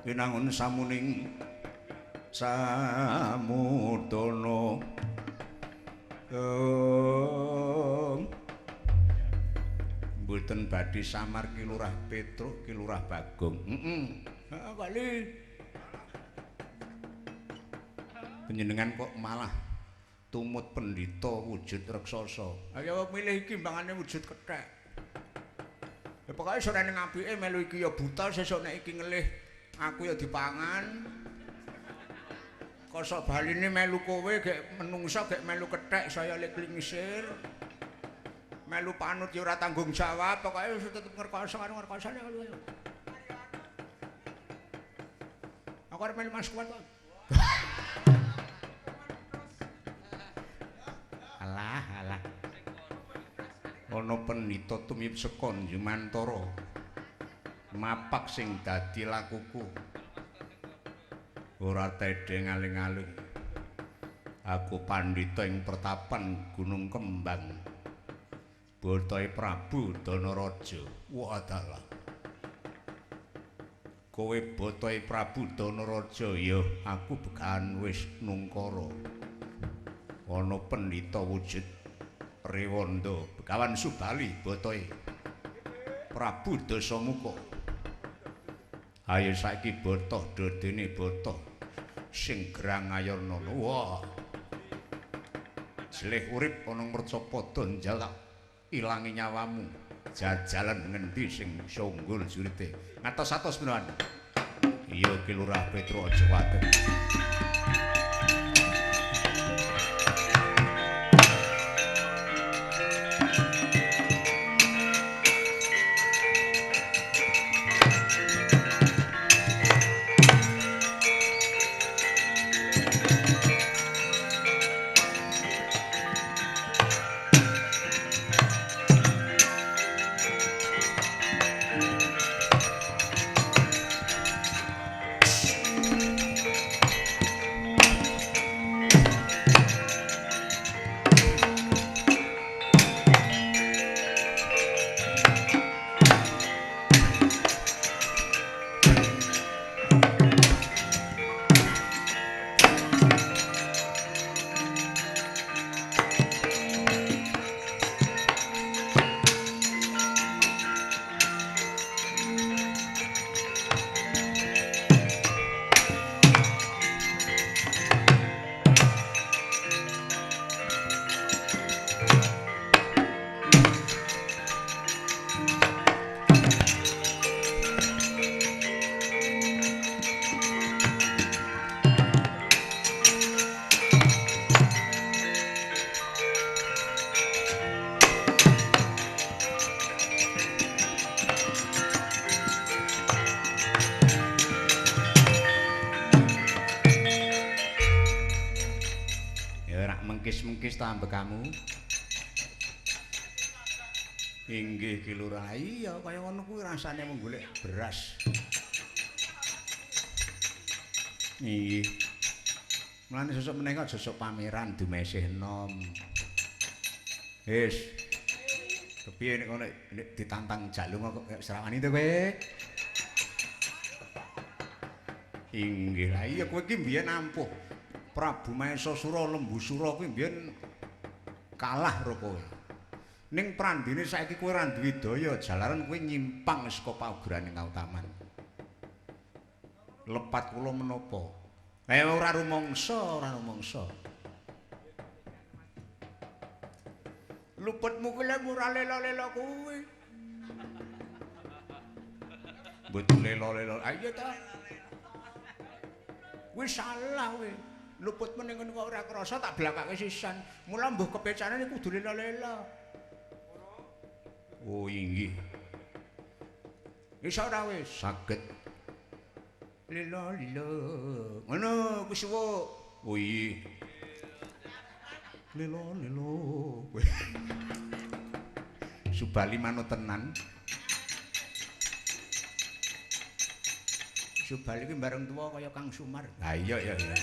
Winangun samuning samudana mboten badhe samar Ki Lurah Petruk, Ki Lurah Bagong. Heeh. Heeh, kali. Panjenengan kok malah tumut pendhita wujud raksasa. Ayo milih iki mbangane wujud kethek. Ya pokoke sore ning apike melu iki ya buta, sesuk nek iki ngelih aku ya dipangan. Kosok baline melu kowe gek menungsa gek melu kethek saya liklingisir. Melu panut ya ora tanggung jawab, pokoke wis tetep ngrekoso karo ngrekosane ayo. Aku arep melu Mas Kuat kok. Alah, alah. Ana pendhita tumiyip saka Jumantara. Mapak sing dadi lakuku. Ora tedhe ngaling-aling. Aku pandhita ing pertapan Gunung Kembang. Botohe Prabu Danaraja. Wah dalah. Kowe botohe Prabu Danaraja ya, aku begawan wis nungkara. Ana pendhita wujud Rewanda, Begawan Subali botohe Prabu Dasamuka. Ayo saiki botoh dadene botoh sing gerang ayana. Wah. Jelih urip ana mercapada njalak ilangi nyawamu. Jajalan ngendi sing sunggul jurite. Ngatos-atos menawan. Iya Ki Lurah Petruk aja kuwatir. Rak mengkis-mengkis ta ambekamu. Inggih Ki Lurah. Iya kaya ngono kuwi rasane mung golek beras. Inggih. Mulane sesuk meneh kok sesuk pameran dumesih enom. Wis. Kepiye nek kono nek ditantang jalung kok serawani to kowe? Inggih. Lah iya kowe iki mbiyen ampuh. Prabu Mahesasura Lembusura kuwi mbiyen kalah karo kowe. Ning prandene saiki kowe ora duwe daya, jalaran kowe nyimpang saka paugerane kautaman. Lepat kula menapa? Ora rumangsa, ora rumangsa. Luputmu kuwi lek ora lela-lela kuwi. Mboten lela-lela. Ayo ta. Kuwi salah kowe. Luputmu ning kono kok ora krasa tak blakake sisan. Mula mbuh kepecane kudu lela-lela. Oh inggih. Iso ora wis saged. Lila-lila. Ngono kuwi suwuk. Oh iya. Lila-lila. Subali manut tenan. Subali ki bareng tuwa kaya Kang Sumar. Ha iya iya iya.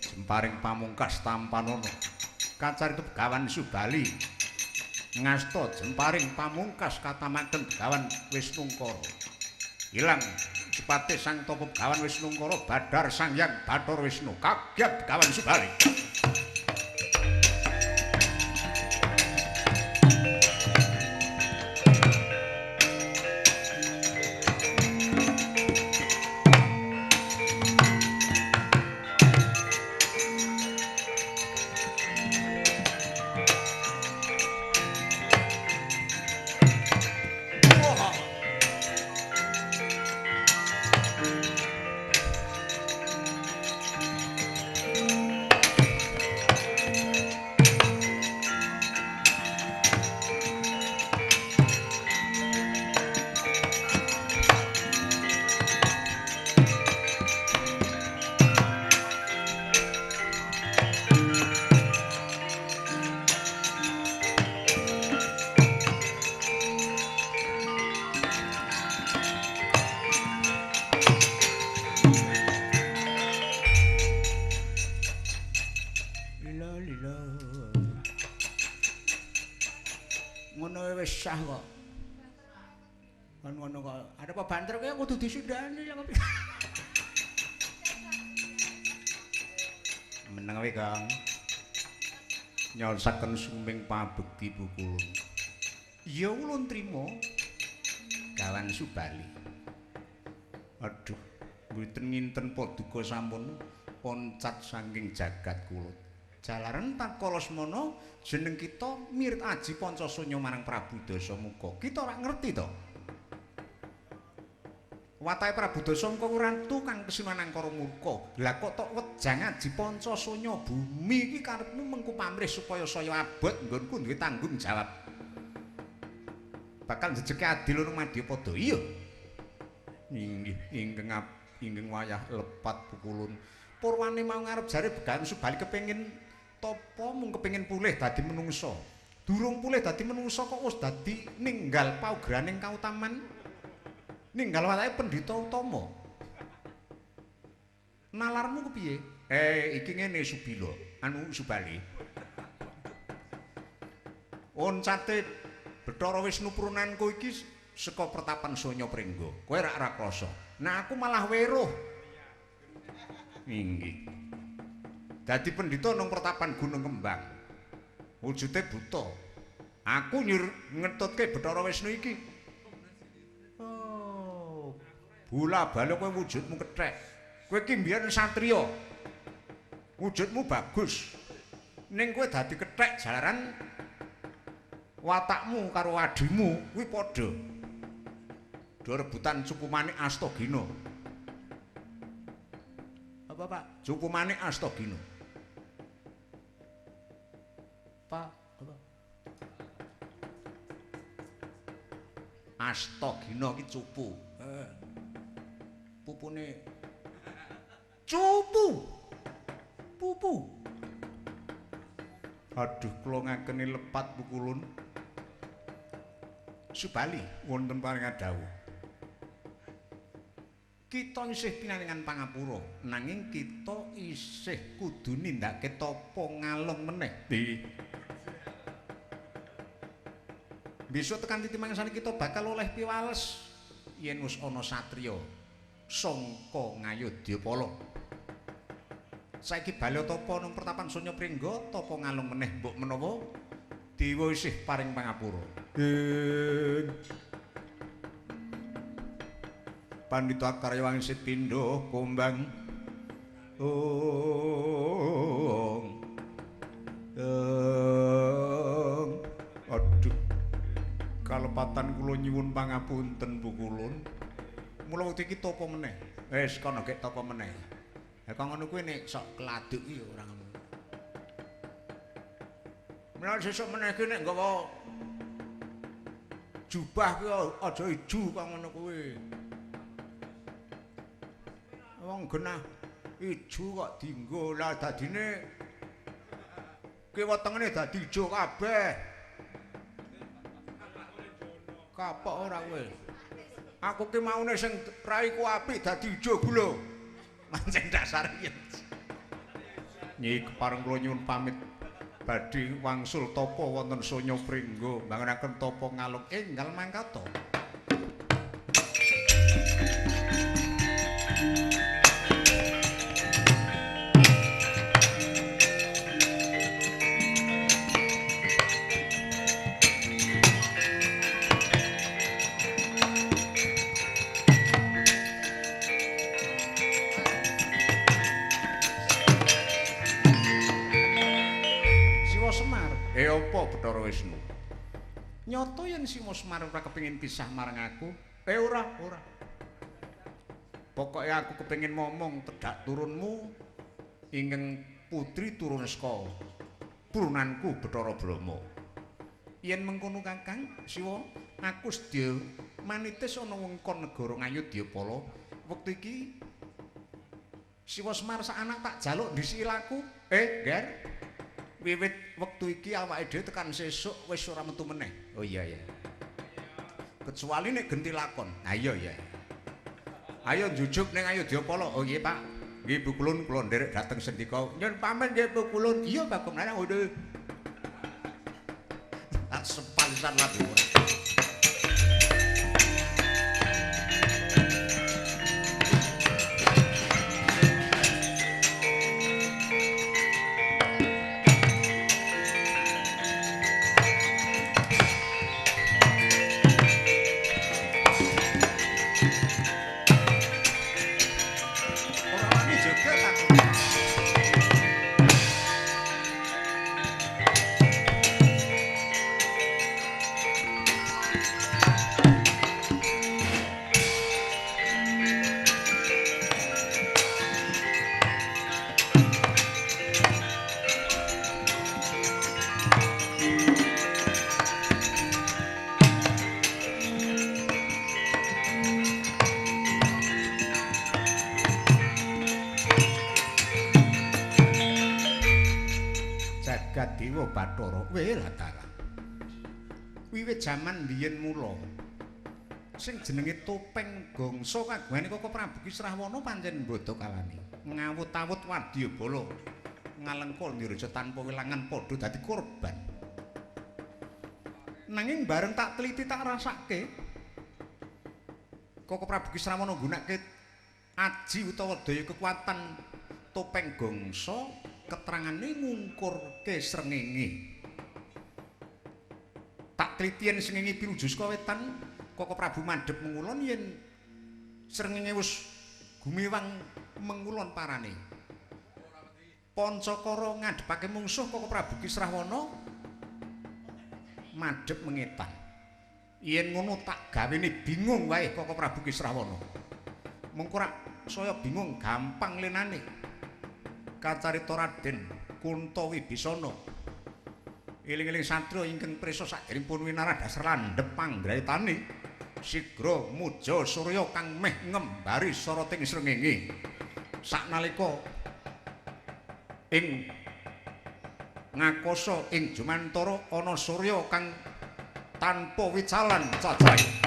Jemparing pamungkas tampanono. Kacarita Begawan Subali ngasta jemparing pamungkas katamaken Begawan Wisnungkara. Ilang cepate sang tapa Begawan Wisnungkara badhar Sang Hyang Bathara Wisnu. Kaget Begawan Subali. Sah kok. Kan ngono kok. Arep banter kowe kudu disundani lha kok. Meneng wae, Kang. Nyosaken suming pabekti pukulun. Ya ulun trima Gawan Subali. Aduh, mboten nginten paduka sampun poncat saking jagat kulut. Jalaran tatkala semana jeneng kita mirit aji pancasanya marang Prabu Dasamuka. Kita ora ngerti to. Watake Prabu Dasamuka ora tukang kesunan angkara murka. Lah kok tok wejang aji pancasanya bumi iki karepmu mengku pamrih supaya saya abot nggonku duwe tanggung jawab. Bakal jejeke adil nang madyapada. Iya. Inggih, ingkang wayah lepat pukulun. Purwane mau ngarep jare Begawan Subali kepengin tapa mung kepengin pulih dadi menungsa. Durung pulih dadi menungsa kok wis dadi ninggal paugraning kautaman. Ninggal watake pendhita utama. Nalarmu kepiye? Iki ngene Subila, anu Subali. Oncate Bathara Wisnu purunanku iki saka pertapan Sonya Pringga. Kowe rak ora krasa. Nah aku malah weruh. Inggih. Dadi pendhita nang pertapan Gunung Kembang. Wujude buta. Aku nyur ngetutke Bathara Wisnu iki. Oh. Bola-bali kowe wujudmu kethek. Kowe iki mbiyen satriya. Wujudmu bagus. Ning kowe dadi kethek jalaran watakmu karo adimu kuwi padha. Do rebutan cupu manik Astagina. Apa, Pak? Cupu manik Astagina. Pak, apa? Astagina iki cupu. Pupune Cupu. Pupu. Aduh, kula ngakeni lepat pukulun. Subali wonten paringan dawuh. Kita isih pinaringan pangapura, nanging kita isih kudu nindakake tapa ngalung meneh. Besok tekan titi mangsane kita bakal oleh piwales yen wis ana satriya sangka Ngayodyapala. Saiki bali tapa nang pertapan Sunya Pringga, tapa ngalung meneh mbok menawa dewa isih paring pangapura. Pandhita karya wangsit pindha kumbang. Ong. Aduh. Kalepatan kula nyuwun pangapunten Pukulun. Mula wektu iki tapa meneh. Wis kono gek tapa meneh. Ha kok ngono kuwi nek sok keladuk iki ora ngono. Mula sesuk meneh iki nek nggawa jubah kuwi aja ijo kok ngono kuwi. Wong genah ijo kok dienggo lah dadine ki wetengene dadi ijo kabeh. Kapok ora kowe. Aku ki maune sing raiku apik dadi ijo gula. Mancen dasar iki. Nyi kepareng kula nyuwun pamit badhe wangsul tapa wonten Sunya Pringga mbangunaken tapa ngalung enggal mangkata. Apa Bathara Wisnu? Nyata yen Siwa Semar ora kepengin pisah marang aku. Ora, ora. Pokoke aku kepengin momong tedhak turunmu ingkang putri turun saka purunanku Bathara Brahma. Yen mengkono Kakang Siwa, aku sedya manitis ana wengkon negara Ngayodyapala. Wektu iki Siwa Semar sak anak tak jaluk ndhisiki laku. Ger. Wiwit wektu iki awake dhewe tekan sesuk wis ora metu meneh. Oh iya iya. Kecuali nek genti lakon. Ha iya iya. Ayo njujuk ning Ayodyapala. Oh iya Pak. Nggih Bu Kulun kula nderek dhateng sendika. Nyun pamit nggih Bu Kulun. Iya Bagong Lanang udah. Tak sepalisan lagi ora. Dewa Bathara Welatara. Wiwit jaman biyen mula sing jenenge topeng gongso kagungane Koko Prabu Ki Srahwana pancen bodho kalane. Ngawut-awut wadyabala ngalengka ndiraja tanpa wilangan padha dadi korban. Nanging bareng tak teliti tak rasake Koko Prabu Ki Srahwana nggunakake aji utawa daya kekuatan topeng gongso keterangane ngungkurke srengenge. Tak teliti yen srengenge pinuju saka wetan, Koko Prabu madhep mengulon yen srengenge wis gumiwang mengulon parane. Pancakara ngadhepake mungsuh Koko Prabu Ki Srahwana madhep mengetan. Yen ngono tak gawene bingung wae Koko Prabu Ki Srahwana. Mengko rak saya bingung gampang lenane. Kacarita Raden Kunta Wibisana. Eling-eling satriya ingkang prisa saderengipun winarah dasar landhep panggraitane sigra muja surya kang meh ngembari soroting srengenge. Saknalika ing ngakasa ing jumantara ana surya kang tanpa wicalan cacahe.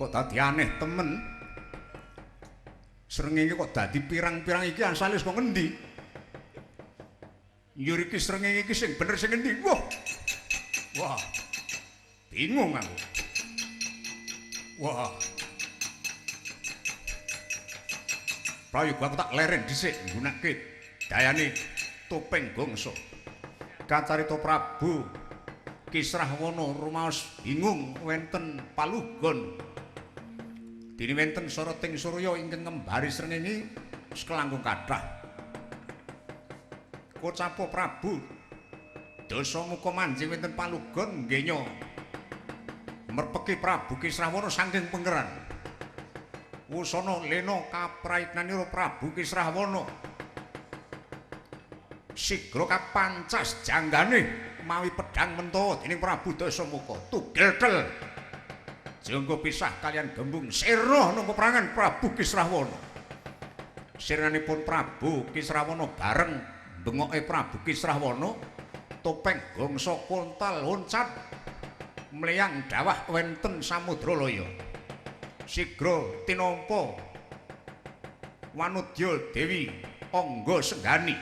Dadi aneh temen. Srengenge kok dadi pirang-pirang iki asale saka ngendi? Njur iki srengenge iki sing bener sing ngendi? Wah. Wah. Bingung aku. Wah. Prayoga aku tak leren dhisik nggunakake dayane topeng gongso. Kacarita Prabu Kisrahwana rumaos bingung wenten palugon. Dene wenten soroting surya ingkang ngembari srengenge sekelangkung kathah. Kocapa Prabu Dasamuka manjing wenten palugon nggenya merpeki Prabu Kisrahwana saking pengeran. Wusana lena kapraitnanira Prabu Kisrahwana. Sigra kapancas janggane mawi pedhang mentawa dening Prabu Dasamuka. Tugel tel. Jangga pisah kalian gembung sirna nang peperangan Prabu Kisrahwana. Sirnanipun Prabu Kisrahwana bareng bengoke Prabu Kisrahwana topeng gongso kontal loncat mleyang dawah wenten samudra laya. Sigra tinampa wanudya Dewi Angga Senggani.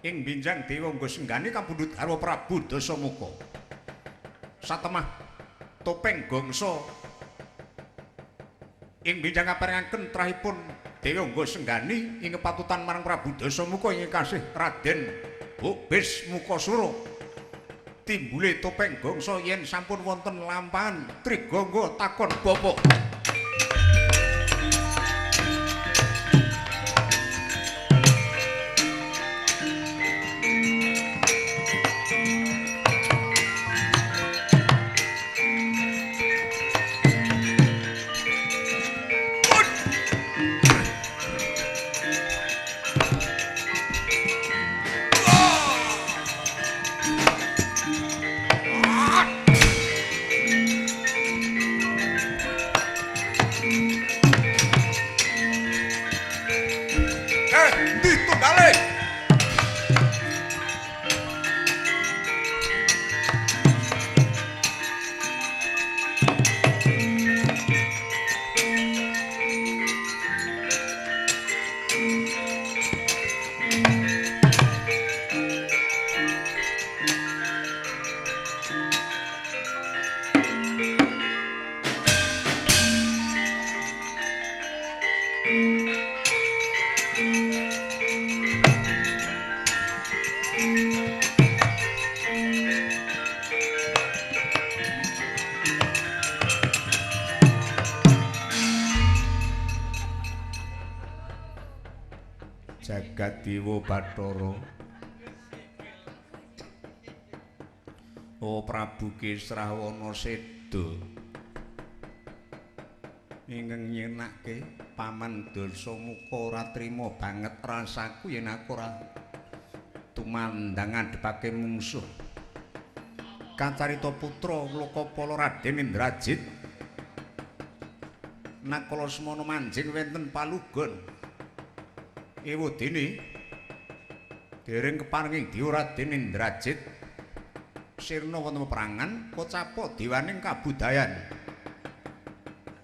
Ing binjang Dewi Angga Senggani kapundhut garwa Prabu Dasamuka. Satemah topeng gongso ing binjang kaparingaken trahipun Dewi Angga Senggani ing kepatutan marang Prabu Dasamuka ing kasih Raden Bukbis Mukasura. Timbule topeng gongso yen sampun wonten lampahan Trigangga takon bapak. Jagat Dewa Bathara. Oh Prabu Kisrahwana seda. Ingkang nyenake Paman Dasamuka ora trima banget rasaku yen aku ora tumandang ngadhepake mungsuh. Kacarita putra Lokapala Raden Indrajit nakala semana manjing wenten palugon. Ewadene dereng keparenging Dewa Raden Indrajit sirna wonten peperangan kocapa dewaning kabudayan.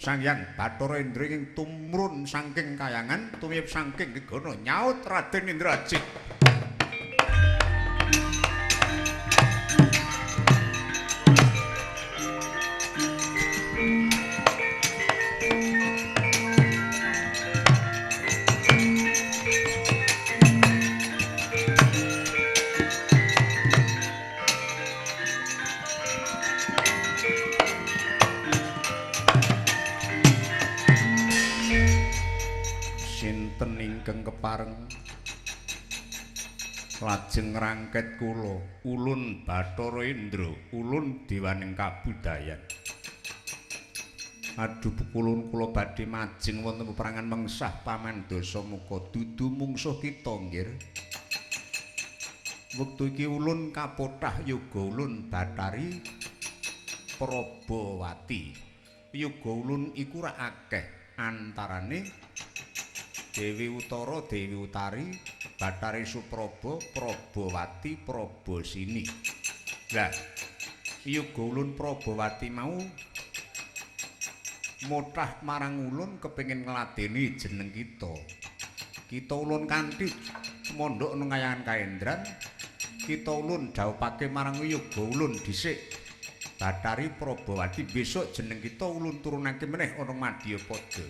Sang Hyang Bathara Indra ing tumrun saking kayangan tumiyep saking gegana nyaut Raden Indrajit. Sinten ingkang kepareng lajeng ngrangket kula ulun Bathara Indra, ulun dewaning kabudayan. Aduh pukulun kula badhe majeng wonten peperangan mengsah Paman Dasamuka dudu mungsuh kita nggih. Wektu iki ulun kapothah yoga ulun Bathari Prabawati. Yoga ulun iku rak akeh antarane Dewi Utara, Dewi Utari, Bathari Supraba, Prabawati, Prabasini. Lah, yoga ulun Prabawati mau motah marang ulun kepengin ngladeni jeneng kita. Kita ulun kanthi mondhok nang Kayangan Kaendran, kita ulun dhawuhake marang yoga ulun dhisik. Bathari Prabawati besok jeneng kita ulun turunake meneh ana Madyapada.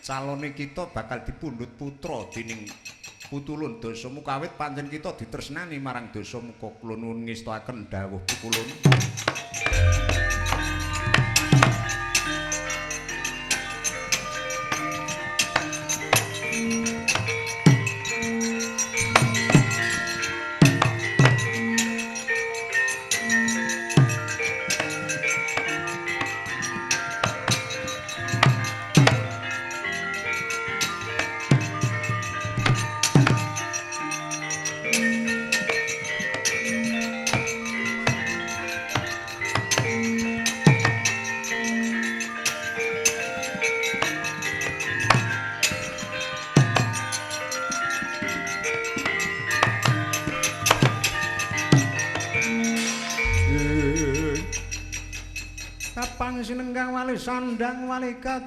Calone kita bakal dipundhut putra dening putulun Dasamuka awit pancen kita ditresnani marang Dasamuka. Kula nuwun ngestakaken dawuh pukulun. Sinenggang wali sandang walikat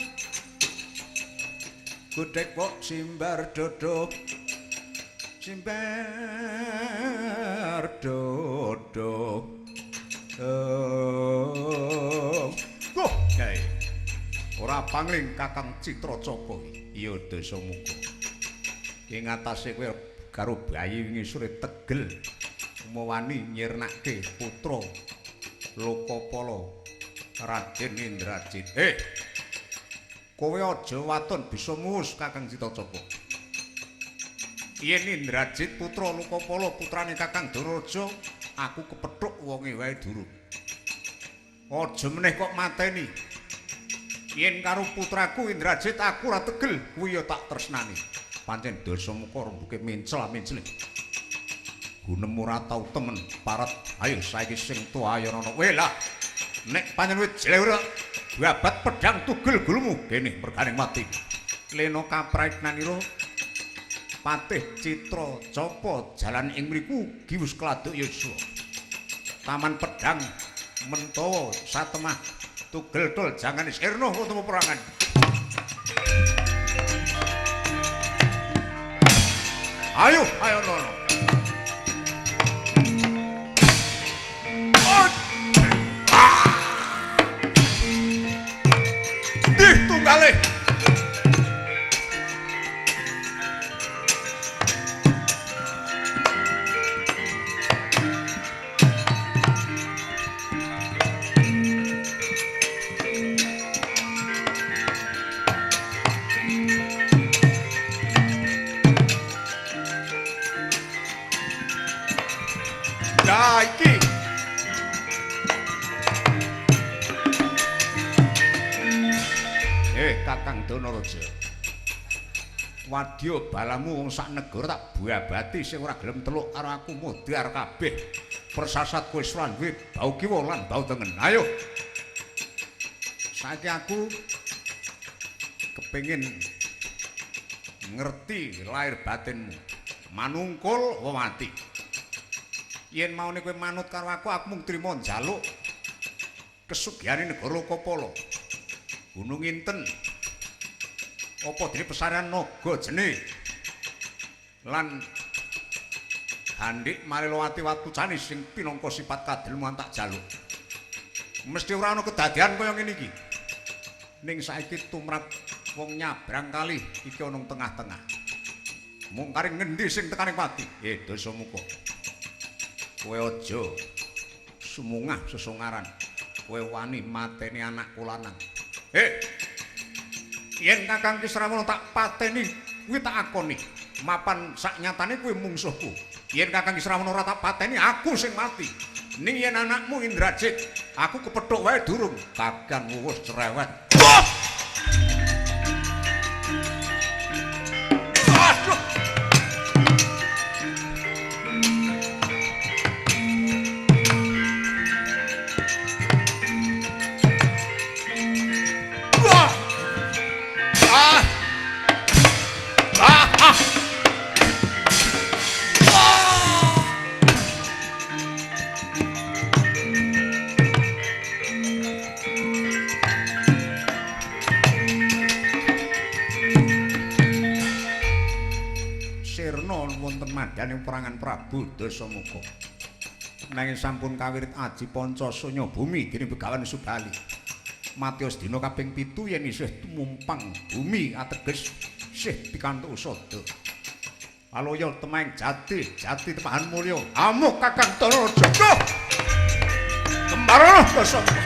godhek kok simbar dodok simbar dodok. Goh kae ora pangling Kakang Citra Capa. Iya Dasamuka, ing atase kowe karo bayi wingi sore tegel umawani nyirnake putra Lokapala Raden Indrajit. Kowe aja waton bisa muus Kakang Citra Capa. Yen Indrajit putra Lokapala putrane Kakang Daraja, aku kepethuk wonge wae durung. Aja meneh kok mateni. Yen karo putraku Indrajit aku ora tegel, kuwi ya tak tresnani. Pancen Dasamuka rembuke mencla-mencli. Gunem ora tau temen paret. Ayo saiki sing tuwa ayo ana. Weh lah. Nek pancen wis jlewur babat pedang tugel gulumu kene merganing mati. Lena kapraitnanira Patih Citra Capa jalan ing mriku giwus kladuk yuswa. Taman pedang mentawa satemah tugel tul jangan sirna wonten peperangan. Ayo, ayo nono. Tunggale. Lah iki Kakang Danaraja. Wadya balamu wong sak negara tak babati sing ora gelem teluk karo aku modar kabeh. Persasat kowe ora duwe bau kiwa lan bau tengen. Ayo. Saiki aku kepengin ngerti lahir batinmu. Manungkul apa mati. Yen maune kowe manut karo aku, aku mung trima njaluk kesugihane negara Lokapala. Gunung Inten. Apa dene pesarean naga jene lan Handik Malelowati watucane sing pinangka sifat kadelmuan tak jaluk. Mesti ora ana kedadian kaya ngene iki. Ning saiki tumrap wong nyabrang kali iki ana tengah-tengah. Mung kari ngendi sing tekaning pati? Dasamuka. Kowe aja sumungah sesongaran. Kowe wani mateni anakku lanang. Yen Kakang Kisrawana tak pateni Kuwi tak akoni. Mapan sak nyatane kuwi mungsuhku. Yen Kakang Srawana ora tak pateni, aku sing mati. Ning yen anakmu Indrajit, aku kepethuk wae durung. Kakang wuwus cerewet. Aduh. Madyaning perangan Prabu Dasamuka. Nanging sampun kawirit aji panca sunya bumi dening Begawan Subali. Matios dina kaping 7 yen isih tumumpang bumi ateges isih pikantuk usada. Aloya temeng jati, jati tepahan mulya. Amuk Kakang Danaraja. Kembarana Dasamuka.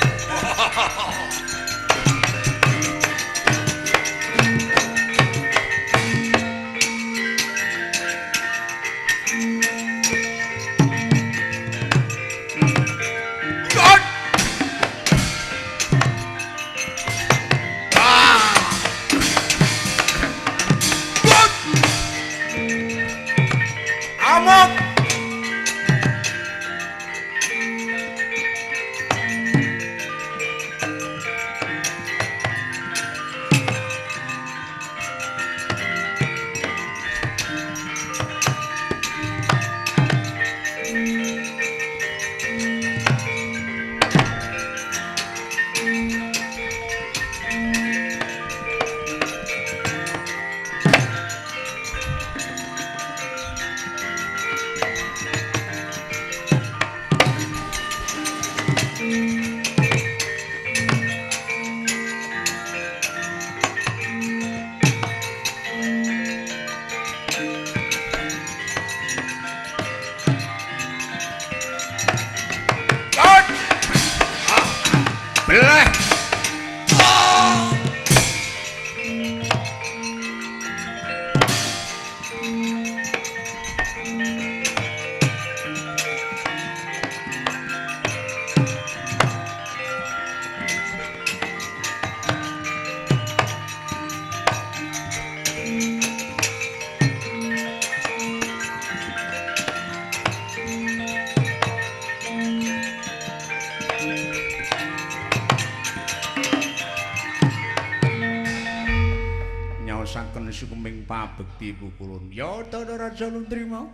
Sumeng pabekti pukulun. Ya Danaraja nrima.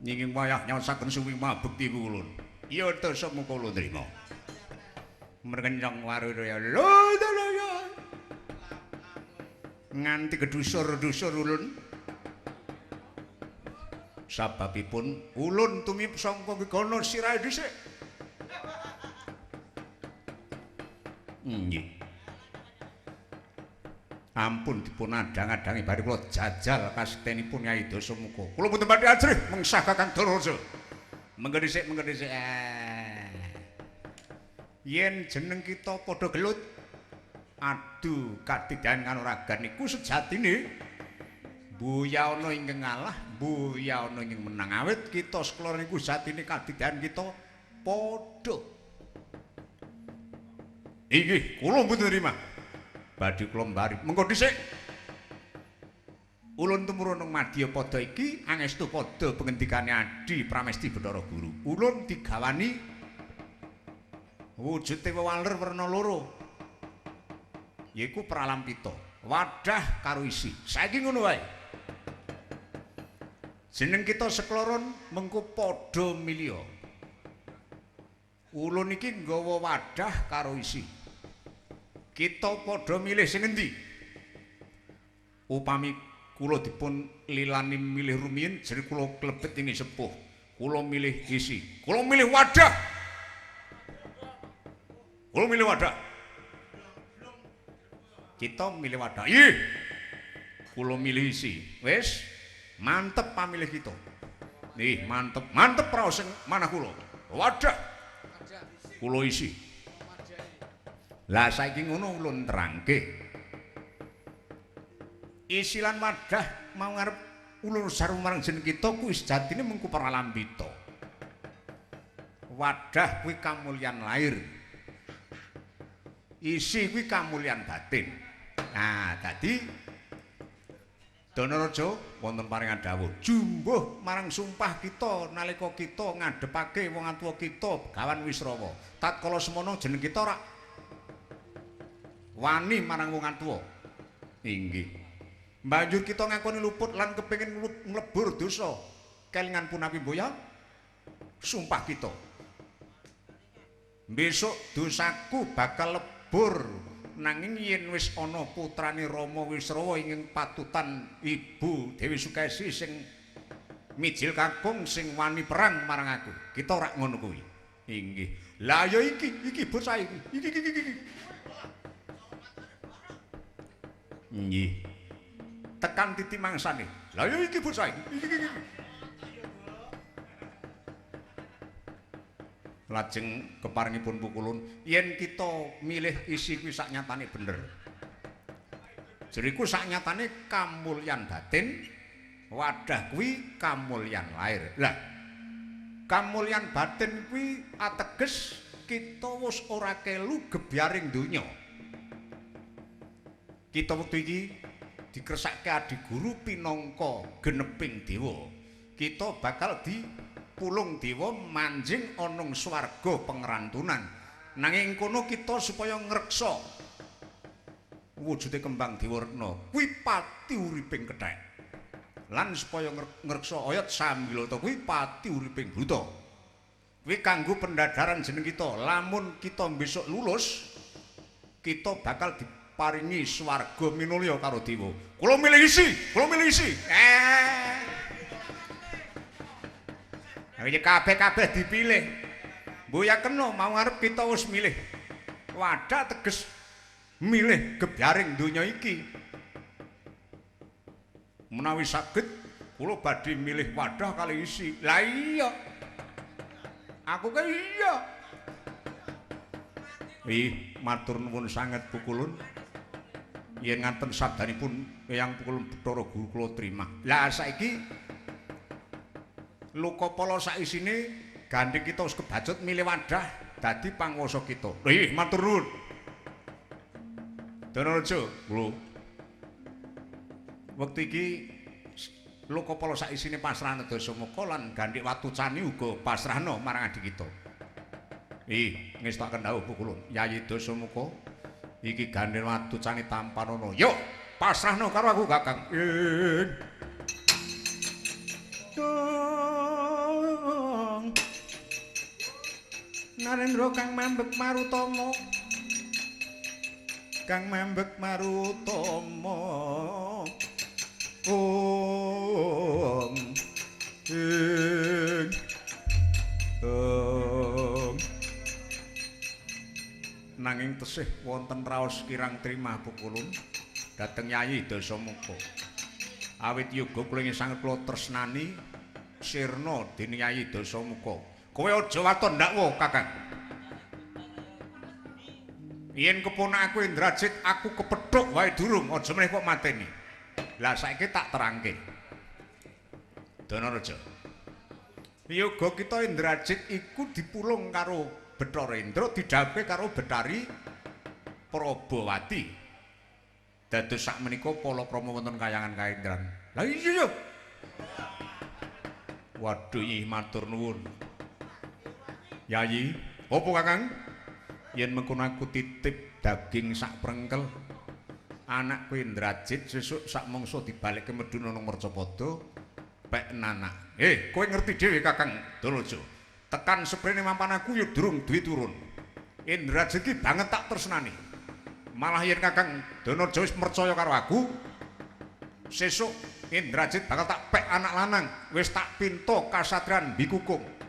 Nyinging wayah nyaosaken sumeng pabekti pukulun. Ya Dasamuka kula nrima. Mrekenyang waraya lho Danaraja. Nganti kedusur-dusur ulun. Sababipun ulun tumip sangka gegono sirahe dhisik. Nggih. Ampun dipun adang-adangi bari kula jajal kasektenipun Nyai Dasamuka. Kula mboten badhe ajrih mengsah Kakang Danaraja. Mengko dhisik, mengko dhisik. Yen jeneng kita padha gelut adu kadidan kanuragan niku sejatine mbuya ana ingkang ngalah, mbuya ana ingkang menang. Awit kita sekelor niku sejatine kadidan kita padha. Inggih, kula mboten nrima. Badhe kula mbari. Mengko dhisik. Ulun tumurun nang madyapada iki angestu padha pengendikane Adi Pramesti Bathara Guru. Ulun digawani wujude wewaler werna loro. Yaiku pralampita, wadah karo isi. Saiki ngono wae. Jeneng kita sekloron mengko padha milya. Ulun iki nggawa wadah karo isi. Kita padha milih sing endi? Upami kula dipun lilani milih rumiyin, jere kula klebet ing sepuh. Kula milih isi. Kula milih wadah. Kula milih wadah. Kita milih wadah. Ih. Kula milih isi. Wis, mantep pamilih kita. Nih, mantep. Mantep praos sing manah kula. Wadah. Kula isi. Lah saiki ngono ulun terangke. Isi lan wadah mau ngarep ulur sarung marang jeneng kita kuwi sejatine mengku pralambita. Wadah kuwi kamulyan lahir. Isi kuwi kamulyan batin. Nah, dadi Danaraja wonten paringan dawuh, jumbuh marang sumpah kita nalika kita ngadhepake wong atuwa kita Begawan Wisrawa. Tatkala semono jeneng kita ora wani marang wong atuwa. Inggih. Banjur kita ngakoni luput lan kepengin nglebur dosa kelingan punapi mboya sumpah kita. Besok dosaku bakal lebur nanging yen wis ana putrane Rama Wisrawa ing patutan Ibu Dewi Sukesi sing mijil kakung sing wani perang marang aku. Kita ora ngono kuwi. Inggih. Lah ya iki bocah iki. Iki. Nggih. Tekan titi mangsane. Lah ya iki bocah iki. Iki. Lajeng keparengipun pukulun yen kita milih isi kuwi sak nyatane bener. Jeriku sak nyatane kamulyan batin, wadah kuwi kamulyan lahir. Lah, kamulyan batin kuwi ateges kita wis ora kelu gebyaring donya. Kita wektu iki dikresake adiguru pinangka geneping dewa. Kita bakal di pulung dewa manjing ana swarga pengrantunan. Nanging kono kita supaya ngreksa wujude kembang Dewaretna kuwi pati uriping kethek. Lan supaya ngreksa oyot sambilata kuwi pati uriping buta. Kuwi kanggo pendadaran jeneng kita. Lamun kita besok lulus, kita bakal diparingi swarga minulya karo dewa. Kula milih isi, kula milih isi. Iki kabeh-kabeh dipilih. Mbok ya kena mau arep kita wis milih. Wadah teges milih gebyaring donya iki. Menawi saged kula badhe milih wadah kali isi. Lah iya. Aku ke iya. Ih, matur nuwun sanget pukulun. Yen ngaten sabdanipun Eyang Pukulun Bathara Guru kula trima. Lah saiki Lokapala saisine gandeng kita wis kebacut milih wadah dadi panguwasa kita. Lho ih matur nuwun. Danaraja, lho. Wektu iki Lokapala saisine pasrahna Dasamuka lan gandhik Watu Cani uga pasrahna marang adi kita. Ih, ngestokaken dawuh pukulun. Yayi Dasamuka iki gandhik Watu Cani tampanana. Yo, pasrahna karo aku, Kakang. Narendra kang mambek marutama, kang mambek marutama, om ing om. Nanging tesih wonten raos kirang trimah pukulun dhateng Yayi Dasamuka. Awit yoga kula ingkang sanget kula tresnani sirna dening Yayi Dasamuka. Kowe aja waton ndakwa, Kakang. Yen keponakku Indrajit aku kepethuk wae durung, aja meneh kok mateni. Lah saiki tak terangke. Danaraja. Yoga kita Indrajit iku dipulung karo Bathara Indra didhawuhke karo Bathari Prabawati. Dados sakmenika palakrama wonten kayangan Kaendran. Lah iya ya. Waduh ih matur nuwun. Yayi, opo Kakang? Yen mengkono aku titip daging sak prengkel. Anakku Indrajit sesuk sak mangsa dibalikke Meduna nang Mercapada pek nanak. Kowe ngerti dhewe Kakang Dalaja. Tekan seprene mampan aku ya durung duwe turun. Indrajit ki banget tak tresnani. Malah yen Kakang Danaja wis percaya karo aku, sesuk Indrajit bakal tak pek anak lanang, wis tak pinto kasatriyan Bikukung.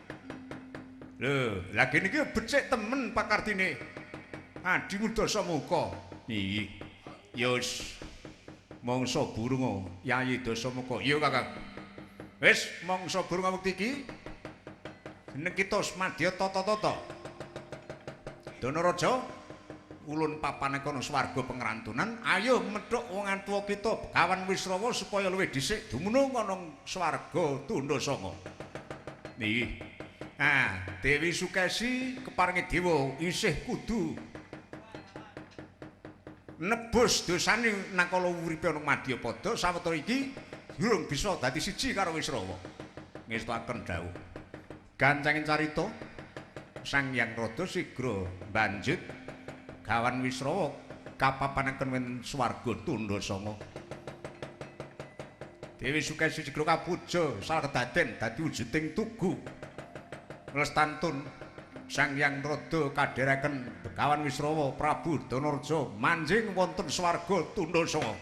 Lho, lha kene iki becik temen pakartine. Adimu Dasamuka. Iya. Ya wis mangsa burung Yayi Dasamuka. Iya, Kakang. Wis mangsa burung wektu iki. Jeneng kita semadya tata-tata. Danaraja Ulun papane kono swarga pengrantunan, ayo medhok wong tuwa kita Begawan Wisrawa supaya luwih dhisik dumunung ana swarga Tundha Sanga. Nggih. Ah, Dewi Sukesi keparingi dewa isih kudu nebus dosane nangkala uripe ana Madyapada sawetara iki durung bisa dadi siji karo Wisrawa. Ngestuaken dawuh. Gancanging carita Sang Hyang Rada sigra banjut Gawan Wisrawa kapapanaken wonten swarga Tundha Sanga. Dewi Sukesi sigra kapuja salah kedaden dadi wujuding tugu. Lestantun Sang Hyang Rada kadhereken Begawan Wisrawa Prabu Danaraja manjing wonten swarga Tundha Sanga.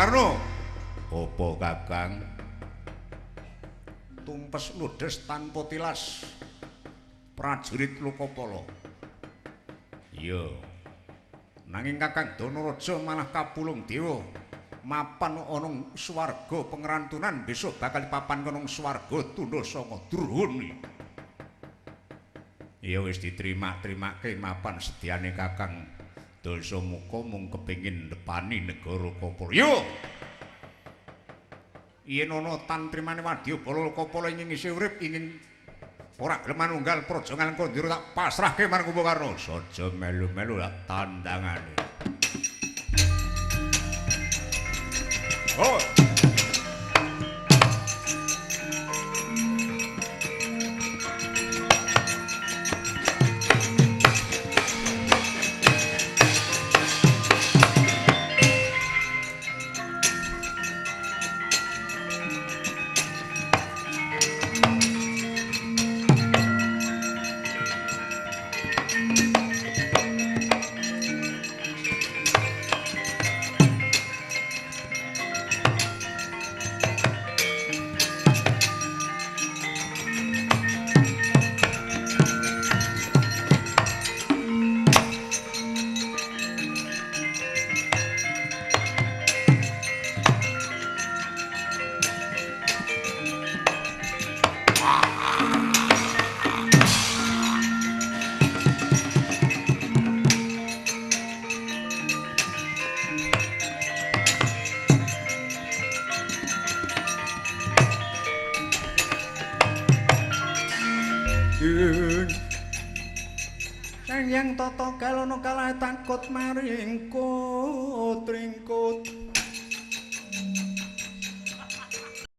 Karno. Apa Kakang? Tumpes ludes tanpa tilas prajurit Lokapala. Iya. Nanging Kakang Danaraja malah kapulung dewa mapan ana swarga pengrantunan besok bakal papan ana swarga Tundha Sanga Druhun. Iya wis diterima-terimake mapan sediane Kakang Dasamuka mung kepengin nepani negara Kapala. Yo. Yen ana tantrimane wadyabala Kapala ingin isih urip ingin ora gelem manunggal praja Ngalengkandira tak pasrahke marang Kumbakarna. Saja melu-melu lak tandangane. Oh. Sang Hyang Tata Kelana kalah takut maring kowe.